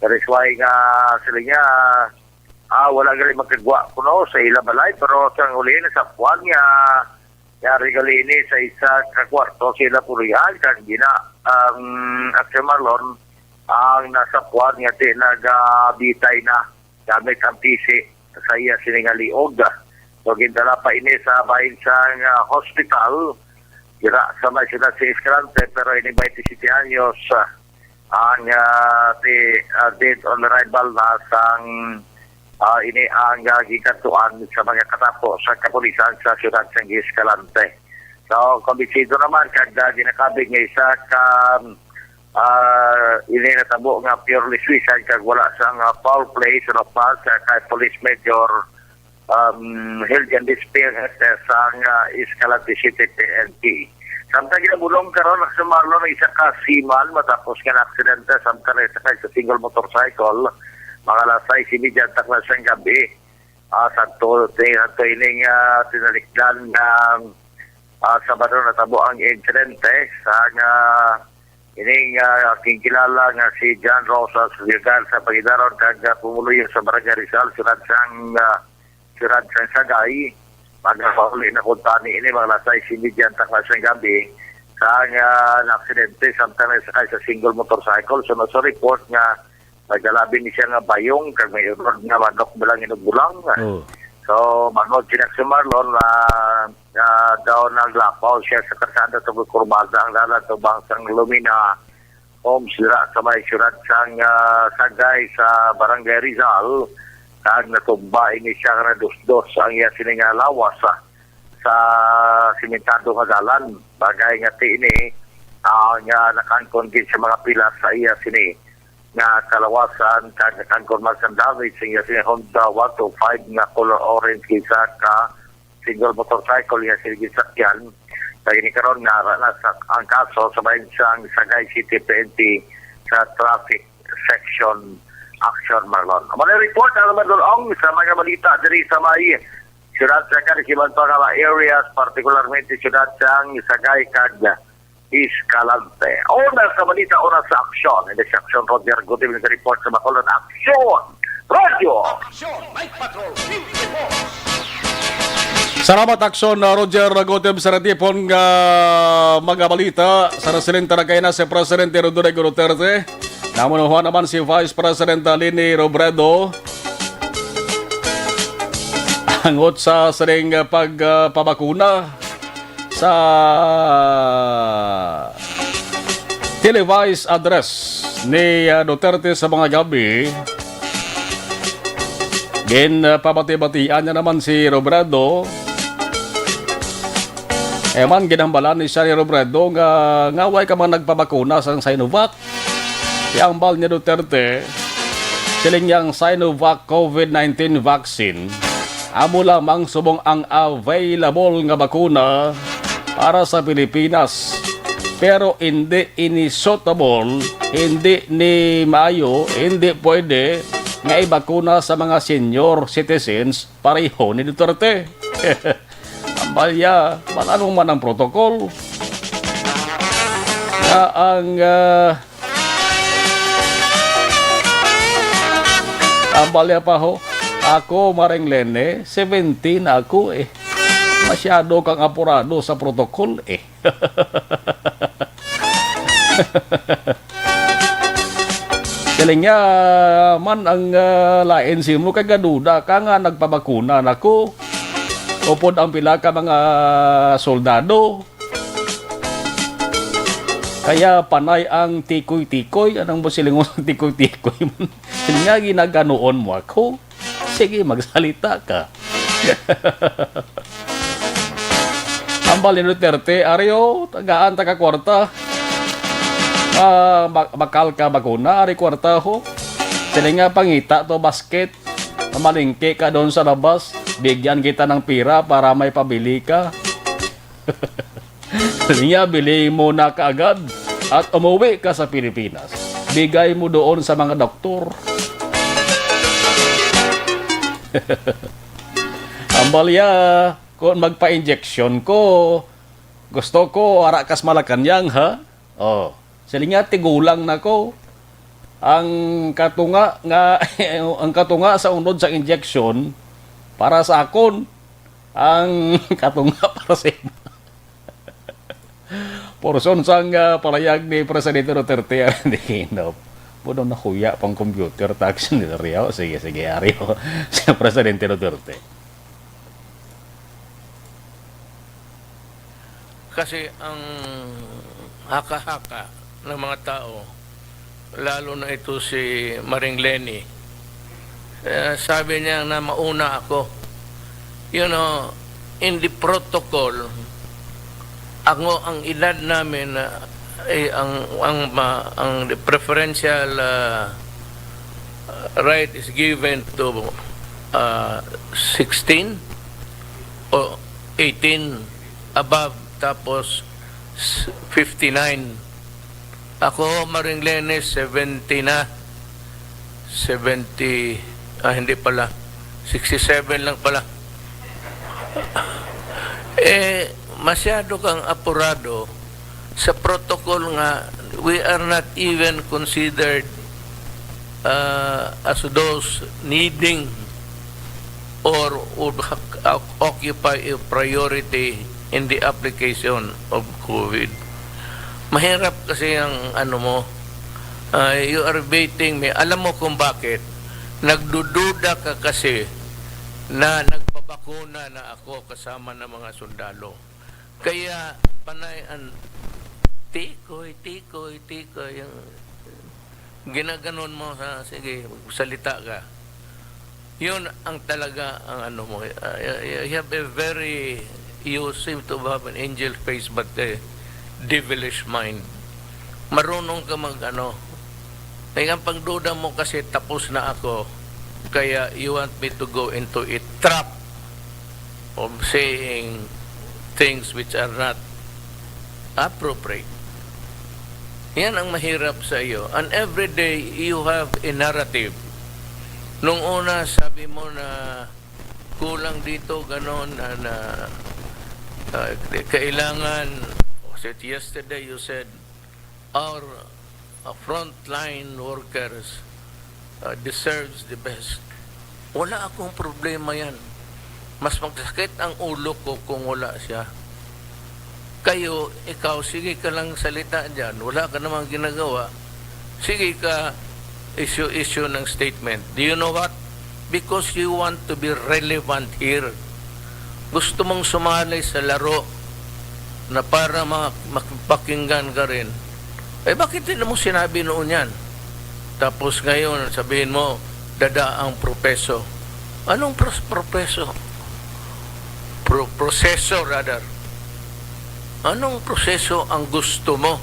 That is why nga sila nga, ah, wala gali magkagwa kuno sa ila balay, pero sang uli nasapwan nga yari gali ini sa isa ka kwarto sa ila puloy-an kag gina ang Action Marlon ang nasapwan nga ti nagabitay na gamit ang pisi sa iya sini nga liog. So, gindala pa ini sa bahin sang, ah, hospital dira sa may siyudad sa Escalante, pero ini twenty-seven anyos, ah, ang, ah, ti-, ah, dead on arrival na sang, ah, ini ang, ah, gikantuan sa mga katapo sa kapulisan sa siyudad sang Escalante. So, kumbinsido naman kag, ah, ginakabig nga isa ka, ah, ini natabo nga purely suicide kag wala sang, ah, foul play, so, pa sa kay Police Major, um, Hiljan Dispil, eh, sang, ah, Escalante City P N P. Samtang ginabulong karon, Action Marlon, isa ka seaman matapos nga na-aksidente samtang nagsakay sa single motorcycle, mga alas sais y media takna sang gabi. Ah, sa to, ti-, sa to ining, ah, tinalikdan nga, ah, Sabado natabo ang insidente sa nga ining, ah, kinkilala nga si John Rosas Villar sa Pagidaron kag, ah, pumuluyo sa Barangay Rizal, siyudad sang, ah, siyudad sang Sagay. Magapauli na kuntani ini mga alas sais y media ang takna sang gabi sa nga na-aksidente samtang nagsakay sa single motorcycle. Sunod sa report nga nagdala bini siya nga bayong kag may unod nga manok balang inugbulang. Oh. So, manod si Action Marlon na, na daw naglapaw siya sa karsada tungod kurbada ang dalan tubang sang Lumina homes dira sa may siyudad sang, ah, Sagay sa Barangay Rizal, kag natumba ini siya nga nadusdos ang iya sini nga lawas, ah, sa simentado nga dalan. Bagay nga ti ini, ah, nga nakaangkon gid sa mga pilas sa iya sini nga kalawasan, kag nakaangkon man sang damage sa iya sini Honda one two five nga color orange kaysa ka single motorcycle nga sila gisakyan. Kag ini karon nga ara na sa ang kaso sa bahin sang Sagay City P N P sa Traffic Section Action, Marlon. Amo na report ang naman sa mga balita diri sa may siyudad sa Sagay, iban pa nga mga areas, partikularmente siyudad sang Sagay kag Escalante. Una sa balita, una sa aksyon. Ini si Aksyon Roger Gutierrez report sa Bacolod. Aksyon! Radyo! Aksyon! Night Patrol fifty-four! Salamat, Aksyon, uh, Roger Gutierrez, sa natipon nga mga balita. Sa nasilin ta na kay na si Presidente Rodrigo Duterte. Namunuhan naman si Vice President Leni Robredo. Angot sa sining, uh, pag, uh, pabakuna sa televised address ni, uh, Duterte sa mga gabi, gin, uh, pabati-batian niya naman si Robredo. E man, ginhambalan ni siya ni Robredo nga, nga way ka man nagpabakuna sang Sinovac. Ihambal ni Duterte, siling niya ang Sinovac COVID nineteen vaccine amo lamang subong ang available nga bakuna para sa Pilipinas. Pero hindi ini suitable, hindi ni maayo, hindi pwede nga ibakuna sa mga senior citizens pareho ni Duterte. Ambal ya, man, ano man ang protocol? Nga ang, ah, ambal ya pa ho, ako, Maring Lene, seventy na ako eh. Masyado kang apurado sa protocol eh. Siling niya man ang, ah, lain simo kay gaduda ka nga nagpabakuna na ko. Upod ang pila ka mga soldado. Kaya panay ang tikoy-tikoy. Anong mo silingon ang tikoy-tikoy? Siling niya, ginaganuon mo ako. Sige, magsalita ka. Ambal ni Duterte, ari o, tagaan ta ka kwarta. Ah, ba-, bakal ka bakuna, ari kwarta ho. Sila nga pangita to basket. Mamalingke ka doon sa labas. Bigyan kita ng pira para may pabili ka. Niya, bili mo na kaagad at umuwi ka sa Pilipinas. Bigay mo doon sa mga doktor. Ambal ya, kung magpa-injection ko, gusto ko ara kas Malacañang, ha? Oh, siling niya, tigulang na ko. Ang katunga nga, ang katunga sa unod sa injection para sa akon, ang katunga para sa imo. Porson sang, ah, palayag ni Presidente Duterte ang nahinop. Puno na huya pang computer, tax ni Rio. Sige, sige, Ario. Si Presidente Duterte. Kasi ang haka-haka ng mga tao, lalo na ito si Maring Leni, eh, sabi niya na mauna ako. You know, in the protocol, ako, ang edad namin, ah, eh, ang, ang, ma-, ang preferential, ah, right is given to, ah, sixteen o eighteen above, tapos s-, fifty-nine. Ako, Maring Lenis, seventy na. Seventy, ah, hindi pala. Sixty-seven lang pala. Eh, masyado kang apurado sa protocol nga we are not even considered, uh, as those needing or would ha-, oc-, occupy a priority in the application of COVID. Mahirap kasi ang ano mo, uh, you are baiting me. Alam mo kung bakit? Nagdududa ka kasi na nagpabakuna na ako kasama ng mga sundalo. Kaya panay ang tikoy, tikoy, tikoy. Yung ginaganon mo sa, sige, salita ka. Yun ang talaga ang ano mo. Uh, you have a very, you seem to have an angel face but a devilish mind. Marunong ka mag ano. Ay, ang pagduda mo kasi tapos na ako. Kaya you want me to go into a trap of saying things which are not appropriate. Yan ang mahirap sa iyo. And every day, you have a narrative. Nung una, sabi mo na kulang dito, ganon, na, na uh, kailangan, was it yesterday you said, our uh, frontline workers uh, deserves the best. Wala akong problema yan. Mas magsakit ang ulo ko kung wala siya. Kayo, ikaw, sige ka lang salita dyan. Wala ka namang ginagawa. Sige ka issue-issue ng statement. Do you know what? Because you want to be relevant here. Gusto mong sumali sa laro na para ma- makipakinggan ka rin. Eh, bakit hindi mo sinabi noon yan? Tapos ngayon, sabihin mo, dada ang propeso. Anong pros- propeso? Pro- proseso, rather. Anong proseso ang gusto mo?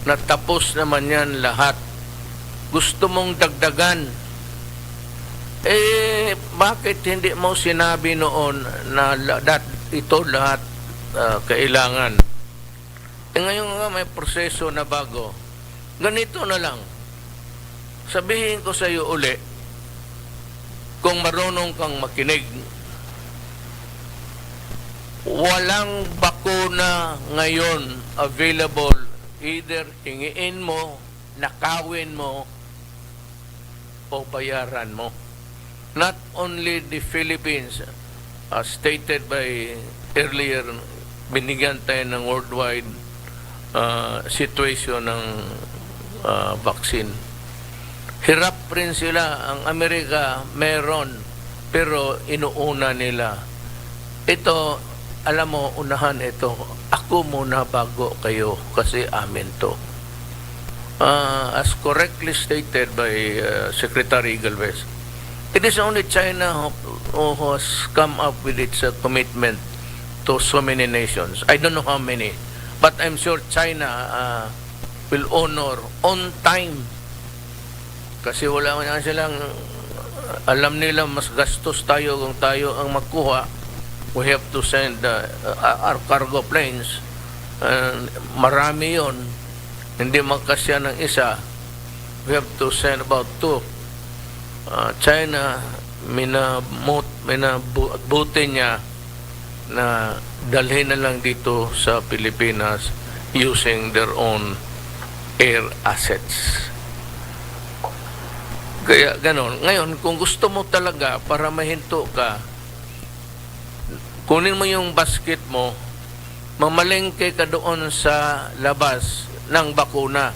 Natapos naman yan lahat. Gusto mong dagdagan. Eh, bakit hindi mo sinabi noon na la- dat- ito lahat ah, kailangan? Eh, ngayon nga may proseso na bago. Ganito na lang. Sabihin ko sa iyo uli, kung marunong kang makinig, walang bakuna ngayon available. Either hingiin mo, nakawin mo, o bayaran mo. Not only the Philippines, as stated by earlier, binigyan tayo ng worldwide ah, situation ng ah, vaccine. Hirap rin sila. Ang Amerika, meron, pero inuuna nila. Ito, alam mo, unahan ito. Ako muna bago kayo kasi amin to. Ah, as correctly stated by ah, Secretary Galvez, it is only China who, who has come up with its ah, commitment to so many nations. I don't know how many, but I'm sure China ah, will honor on time. Kasi wala man silang, alam nila mas gastos tayo kung tayo ang magkuha. We have to send uh, our cargo planes. And marami yon. Hindi magkasya ng isa. We have to send about two. Uh, China, minamut, minabuti niya na dalhin na lang dito sa Pilipinas using their own air assets. Kaya ganon. Ngayon, kung gusto mo talaga para mahinto ka, kunin mo yung basket mo, mamalengke ka doon sa labas ng bakuna.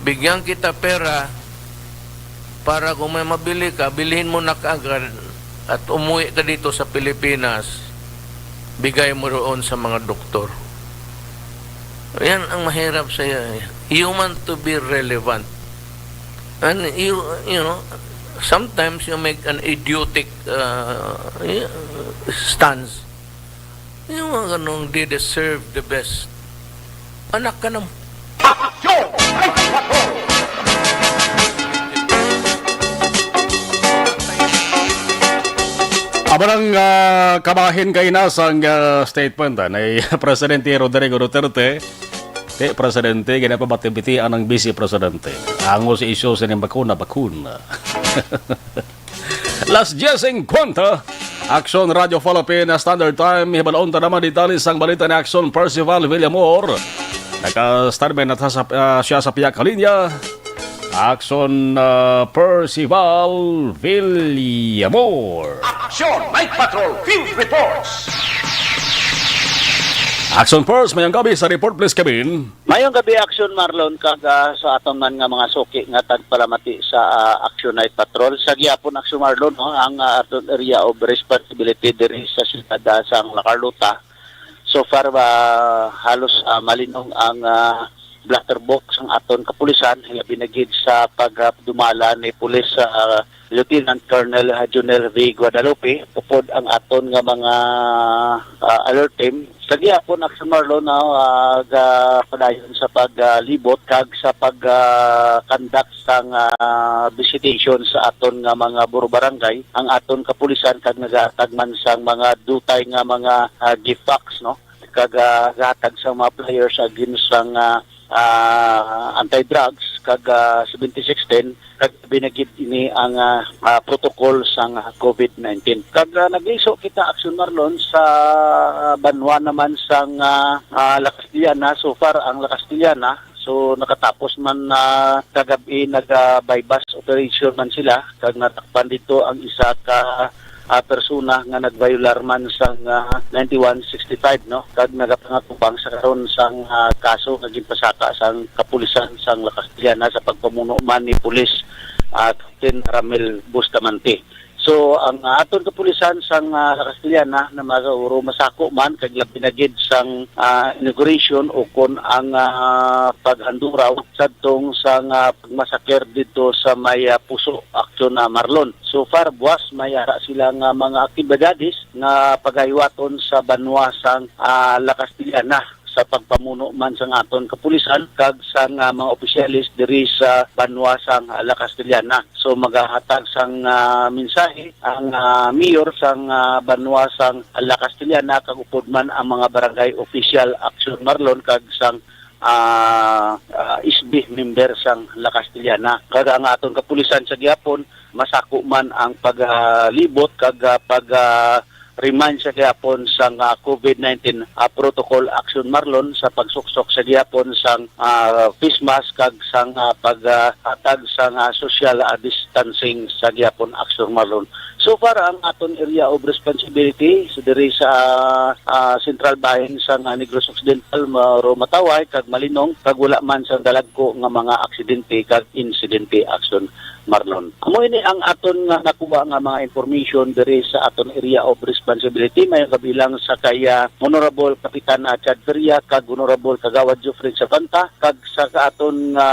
Bigyan kita pera para kung may mabili ka, bilhin mo na kaagad at umuwi ka dito sa Pilipinas, bigay mo doon sa mga doktor. Yan ang mahirap sa iyo. Eh. You want to be relevant. And you, you know, sometimes you make an idiotic uh, stance. Yung mga ganong they deserve the best. Anak ka ng... Amo nang ah, kabahin kay nasang ah, statement ah, ni Presidente Rodrigo Duterte. Kay Presidente, ginapabati-batian ang Vice Presidente. Ango sa isyu sa ining bakuna, bakuna. Las diez cincuenta, Aksyon Radio Philippine Standard Time. Hibalon ta naman detalye sang balita ni Aksyon Percival Villamor. Naka-standby na ta sa, ah, siya sa piyak linya. Aksyon ah, Percival Villamor. Aksyon Night Patrol Field Reports. Aksyon Perc, mayong gabi sa report, please, Kevin. Mayong gabi, Aksyon Marlon, kag ah, sa aton man nga mga suki nga tagpalamati sa ah, Aksyon Night Patrol. Sa gihapon, Aksyon Marlon, no, ang ah, aton area of responsibility diri sa siyudad ah, sang La Carlota, So far, ah, halos, ah, malinong ang, ah, blatter book sang aton kapulisan, hilabi na gid sa pagdumala ni Police, ah, Lieutenant Colonel Junel V. Guadalupe, upod ang aton nga mga, ah, alert team. Sa gihapon, Action Marlon, no, ah, ga-, padayon sa paglibot kag sa pag, ah, conduct sang, ah, visitation sa aton nga mga buro barangay, ang aton kapulisan kag nagahatag man sang mga dutay nga mga, ah, gift packs, no? Kag, ah, gahatag sa mga flyers against sang, ah, ah, anti-drugs kag, ah, seventy sixteen, kag binagid ini ang, ah, ah, protocol sang, ah, covid nineteen. Kag, ah, nagliso kita, Action Marlon, sa banwa naman sang, ah, ah, La Castellana. So far, ang La Castellana, so nakatapos man, ah, kagab-i, nag, ah, buy-bust operation man sila, kag natakpan dito ang isa ka ah, persona nga nagbayular man sang, ah, ninety-one sixty-five, no? Kag nagapangatubang sa karon sang, ah, kaso nga ginpasaka sang kapulisan sang La Castellana sa pagpamuno man ni Pulis, ah, Captain Ramil Bustamante. So, ang, ah, aton kapulisan sang, ah, La Castellana na masauro masako man kag labi na gid sang, ah, inauguration o kon ang, ah, paghanduraw sadtong sang, ah, pagmasaker dito sa may, ah, Puso Action, ah, Marlon. So far, buwas may ara sila nga mga aktibidades nga pagahiwaton sa banwa sang, ah, La Castellana sa pagpamuno man sang aton kapulisan kag sang, ah, mga opisyales diri sa banwa sang, ah, La Castellana. So magahatag sang, ah, mensahe ang, ah, mayor sang, ah, banwa sang La Castellana kag upod man ang mga barangay official, Action Marlon, kag sang, ah, ah, S B member sang La Castellana. Kag ang aton kapulisan sa gihapon, masako man ang paglibot kag, ah, pag, ah, remind sa gihapon sang, ah, covid nineteen, ah, protocol, Action Marlon, sa pagsuksok sa gihapon sang, ah, face mask kag sang, ah, pag, ah, hatag sang, ah, social, ah, distancing sa gihapon, Action Marlon. So far, ang aton area of responsibility, so diri sa, ah, central bahin sang, ah, Negros Occidental, Maro Mataway, kag Malinong, kag wala man sang dalagko nga mga aksidente kag insidente, Action Marlon. Amo ini ang aton nga nakuha nga mga information diri sa aton area of responsibility. May kabilang sa kay, ah, Honorable Kapitan, ah, Chad Feria kag Honorable Kagawad Geoffrey Sabanta, kag sa aton nga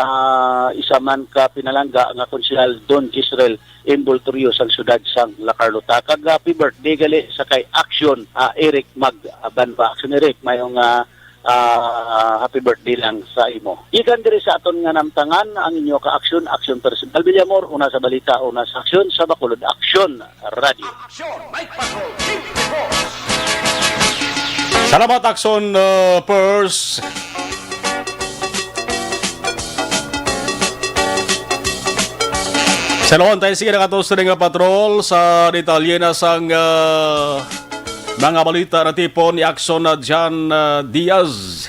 isa man ka pinalangga nga Konsehal Don Gisrel Imboltorio sang siyudad sang La Carlota. Kag happy birthday gali sa kay Action, ah, Eric Mag, ah, Banba. Action Eric, mayong, ah, ah, happy birthday lang sa imo. Gikan diri sa aton nga namtangan, ang inyo ka Action, Action Personal Villamor, una sa balita, una sa aksyon, sa Bacolod Action Radio. Action, Night Patrol, Team Report. Salamat, Action, uh, Pers. Sa Loan tayo, sige, nakatos na nga patrol sa detalye na sang, ah, mga balita na tipon ni Action na John, ah, Diaz.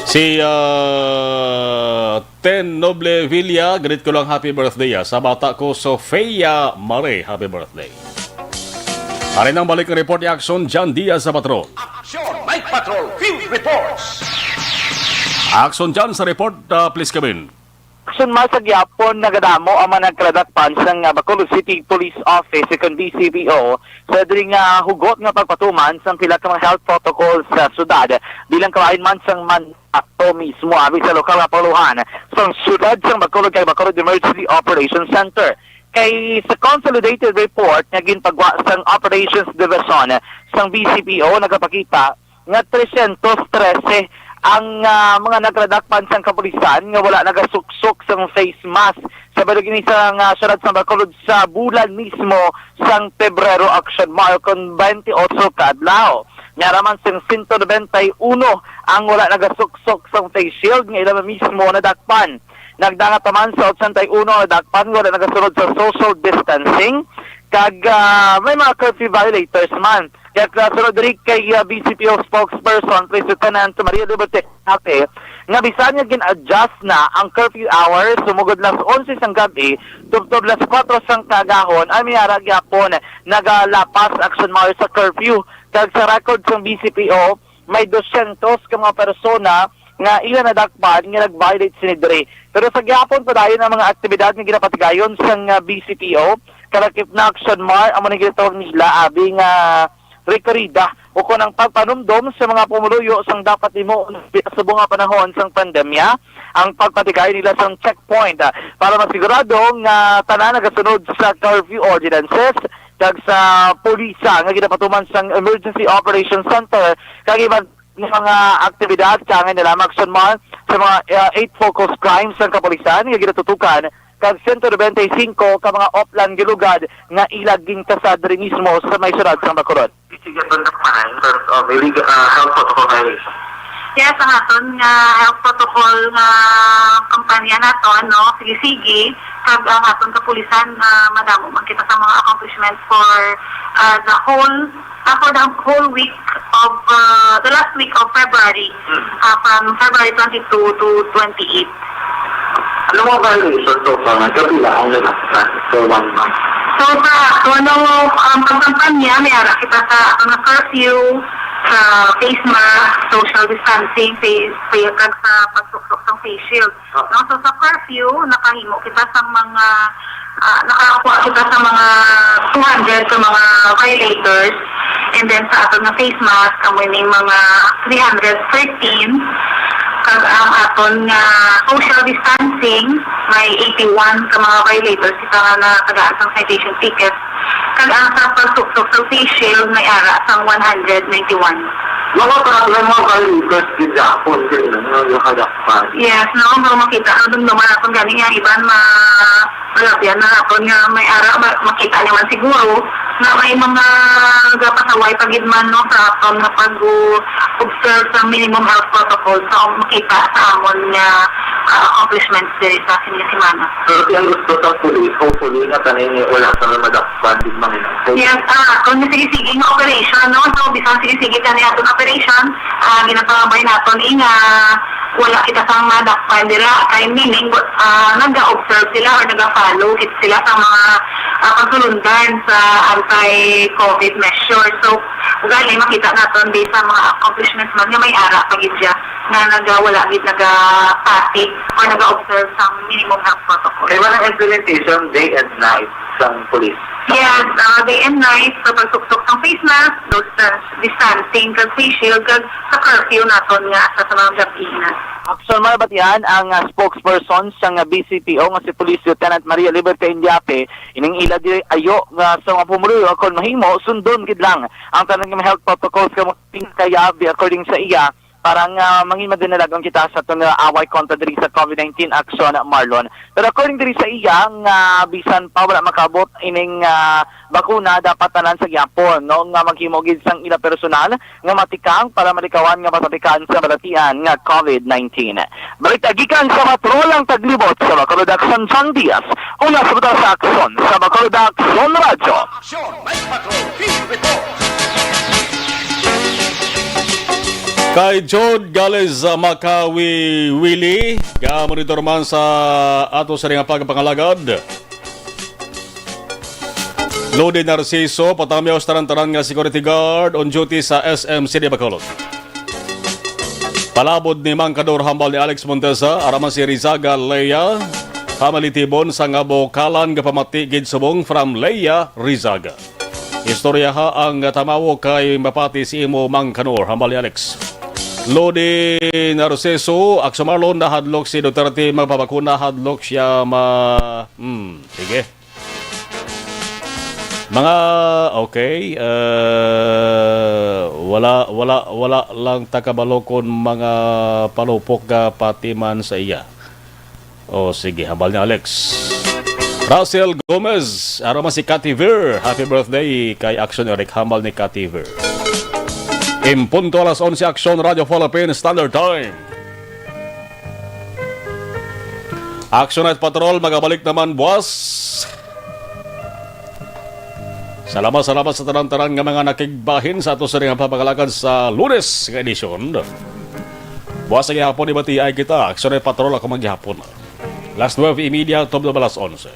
Si, ah, Ten Noble Villa, greet ko lang, happy birthday, ah, sa bata ko, Sofia Mare. Happy birthday. Ari nang balik ang report ni Action John Diaz sa Patrol. Action Night Patrol Field Reports. Action John sa report, ah, please come in. Action Mar, sa gihapon, nagadamo ang mga nagkaladakpan sang, ah, Bacolod City Police Office, second B C P O, sa diri nga hugot nga pagpatuman sang pila ka mga health protocols sa syudad, bilang kabahin man sang man ato mismo abi sa lokal nga panguluhan sang syudad sang Bacolod kag Bacolod Emergency Operation Center. Kay sa consolidated report nga ginpagwa sang Operations Division sang B C P O, nagapakita nga tresyentos trese ang, ah, mga nagradakpan sang kapulisan nga wala nagasuksok sang face mask sa balog ini sa nga syudad sa Bacolod sa bulan mismo sang Pebrero, Action Mar, kon twenty-eight ka adlaw. May ara man sing sento nobenta y uno ang wala nagasuksok sang face shield nga ila mismo nadakpan. Nagdangat pa man sa ochenta y uno ang nadakpan nga wala nagasunod sa social distancing, kag, ah, may mga curfew violators man. Kag, ah, sunod diri kay, ah, B C P O spokesperson Police Lieutenant Maria Liberty Ate, nga bisan nga gin-adjust na ang curfew hours, sumugod las onse sang gab-i tubtob las kuwatro sang kaagahon, ay may ara gyapon nagalapas, Action Mar, sa curfew. Kag sa record sang B C P O, may dosyentos ka mga persona nga ila nadakpan nga nag-violate sini diri. Pero sa gihapon, padayon ang mga aktibidad nga ginapatigayon sang, ah, B C P O, kalakip na aksyon, Mar, amo na ginatawag nila abi nga rekorida o kon ang pagpanumdom sa mga pumuluyo sang dapat himuon sa subong nga panahon sang pandemya, ang pagpatigay nila sang checkpoint, ah, para masigurado nga tanan nagasunod sa curfew ordinances kag sa pulisa nga ginapatuman sang Emergency Operations Center kag iban nga mga aktibidad. Kaangay na lamang, Sunmar, sa mga, ah, eight focus crimes sang kapulisan nga ginatutukan kag sento nobenta y singko ka mga oplan nga lugad nga ila gintasad diri mismo sa may syudad sang Bacolod. Sige, Tondok Manay, in terms of illegal, ah, health protocol violation. Yes, ang aton nga health protocol nga kampanya naton, no, sige-sige, kag ang aton kapulisan, ah, madamo man kita sa mga accomplishment for, ah, the whole, ah, for the whole week of, ah, the last week of February, Hmm. ah, from February twenty-two to twenty-eight. Ano mga violation so far nga gabi lang ang nagkakita for one month? So, sa ato, ano, um, pagkampanya, may ara kita sa ato nga curfew, sa face mask, social distancing, face, face, kag sa pagsuksok sa face shield. Ah. No? So, sa curfew, nakahimo kita sa mga, ah, nakakuha kita sa mga two hundred ka mga violators. And then, sa aton nga face mask, amo ning mga three hundred thirteen. Kag ang aton nga social distancing, may eighty-one ka mga violators kita nga natagaan sang citation ticket. Kag ang sa pagsuksok sa face shield, may ara sang one hundred ninety-one. Mga parang mga violators gid gihapon, gid, no, nga nakadakpan. Yes, no, nga makita, ang dumduman naton gani nga iban ma-, malabyan na naton nga may ara, ma-, makita niyo man siguro nga may mga nagapasaway pa gid man, no, sa aton nga pag-observe sa minimum health protocol sa makita sa amon nga, ah, accomplishments diri sa sini nga semana. Pero ang gusto sa police, hopefully, nga tanan ni wala sa madakpan, di man. Yes, ah, kung sige-sige nga operation, no? So, bisan sige-sige kani aton operation, ah, ginapangabay naton, eh, nga wala kita sang madakpan dira. Kay meaning, ah, naga-observe sila or naga-follow gid sila sa mga, ah, pagsulundan sa anti-covid measures. So, gani, makita naton based sa mga accomplishments man nga may ara pa gid siya nga naga-, wala gid nagapati or naga-observe sa minimum health protocol. Kay wala implementation day and night sang police. Yes, ah, day and night, sa pagsuksok sang face mask, distance, distancing, kag face shield, kag sa curfew naton nga sa, sa mga gabi na. Aksyon, mabatian ang, ah, spokesperson sang, ah, B C P O nga si Police Lieutenant Maria Liberty Indiape, ining ila di ayo nga sa mga pumuluyo, kon mahimo, sundon gid lang ang tanan nga mga health protocols nga mga pinakayabi according sa iya, para nga manginmadinalag kita sa aton nga away kontra diri sa covid nineteen, Aksyon, Marlon. Pero according diri sa iya, nga bisan pa wala makaabot ining, ah, bakuna, dapat tanan sa gihapon, no, nga maghimo gid sang ila personal nga matikang para malikawan nga masapikan sa balatian nga covid nineteen. Balita gikan sa Patrol, ang taglibot sa Bacolod, Aksyon, John Diaz. Una sa buta sa Aksyon, sa Bacolod, Aksyon Radyo. Aksyon, may Patrol Field Report. Kay Jod Gales, uh, Makawi Willie, nga monitor man sa ato sa nga pagpangalagad. Lodi Narciso, patamyaw sa tanan-tanan nga security guard on duty sa S M City Bacolod. Palabod ni Mang Kador, hambal ni Alex Montesa, araman si Rizaga Lea, family tibon sa nga bukalan nga pamati gid subong from Lea Rizaga. Istoryaha ang tamawo kay mapati si imo, Mang Kanor, hambal ni Alex. Lodi Narciso, Aksyon, Marlon, nahadlok si Duterte magpabakuna, hadlok siya ma-, hmm, sige. Mga, okay, uh, wala, wala, wala lang takabalo kon mga palupok ka pati man sa iya. O, sige, hambal ni Alex. Russell Gomez, araman si Cathy Ver. Happy birthday kay Aksyon Eric, hambal ni Cathy Ver. Impunto alas onse, Aksyon, Radyo Philippine Standard Time. Aksyon Night Patrol, magabalik naman buwas. Salamat, salamat sa tanan-tanan nga mga nakigbahin sa ato sa nga pamakalakad sa Lunes nga edisyon. Buwas sa gihapon, ibatiay kita. Aksyon Night Patrol, ako maghihapon. Las nuebe y media, tublo ba las onse.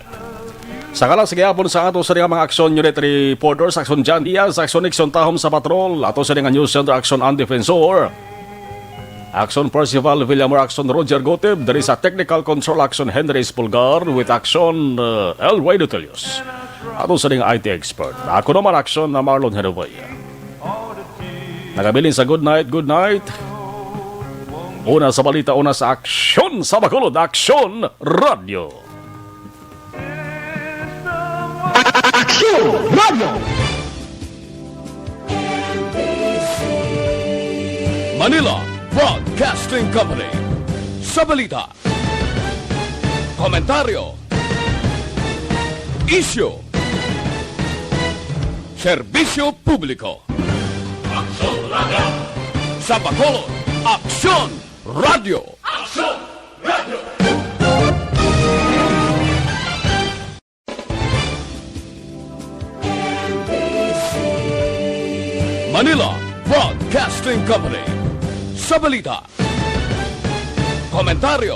Sa ngalan sa gihapon sa ato sa mga Aksyon Unit Reporters, Aksyon John Diaz, Aksyon Nixon Tahom sa Patrol, ato sa nga News Center, Aksyon Ang Defensor, Aksyon Percival Villamor, Aksyon Roger Gotib, diri sa Technical Control, Aksyon Henry Espulgar, with Aksyon, uh, Elway Dutilius. Ato sa ning I T expert. Ako naman, Aksyon na Marlon Herevilla. Nagabilin sa Good Night, Good Night. Una sa balita, una sa aksyon sa Bacolod, Aksyon Radyo. Aksyon Radyo. Manila Broadcasting Company. Sa balita, komentaryo, isyu, serbisyo publiko. Aksyon Radyo. Sa Bacolod, Aksyon Radyo. Aksyon Radyo. Manila Broadcasting Company. Sa balita, komentaryo,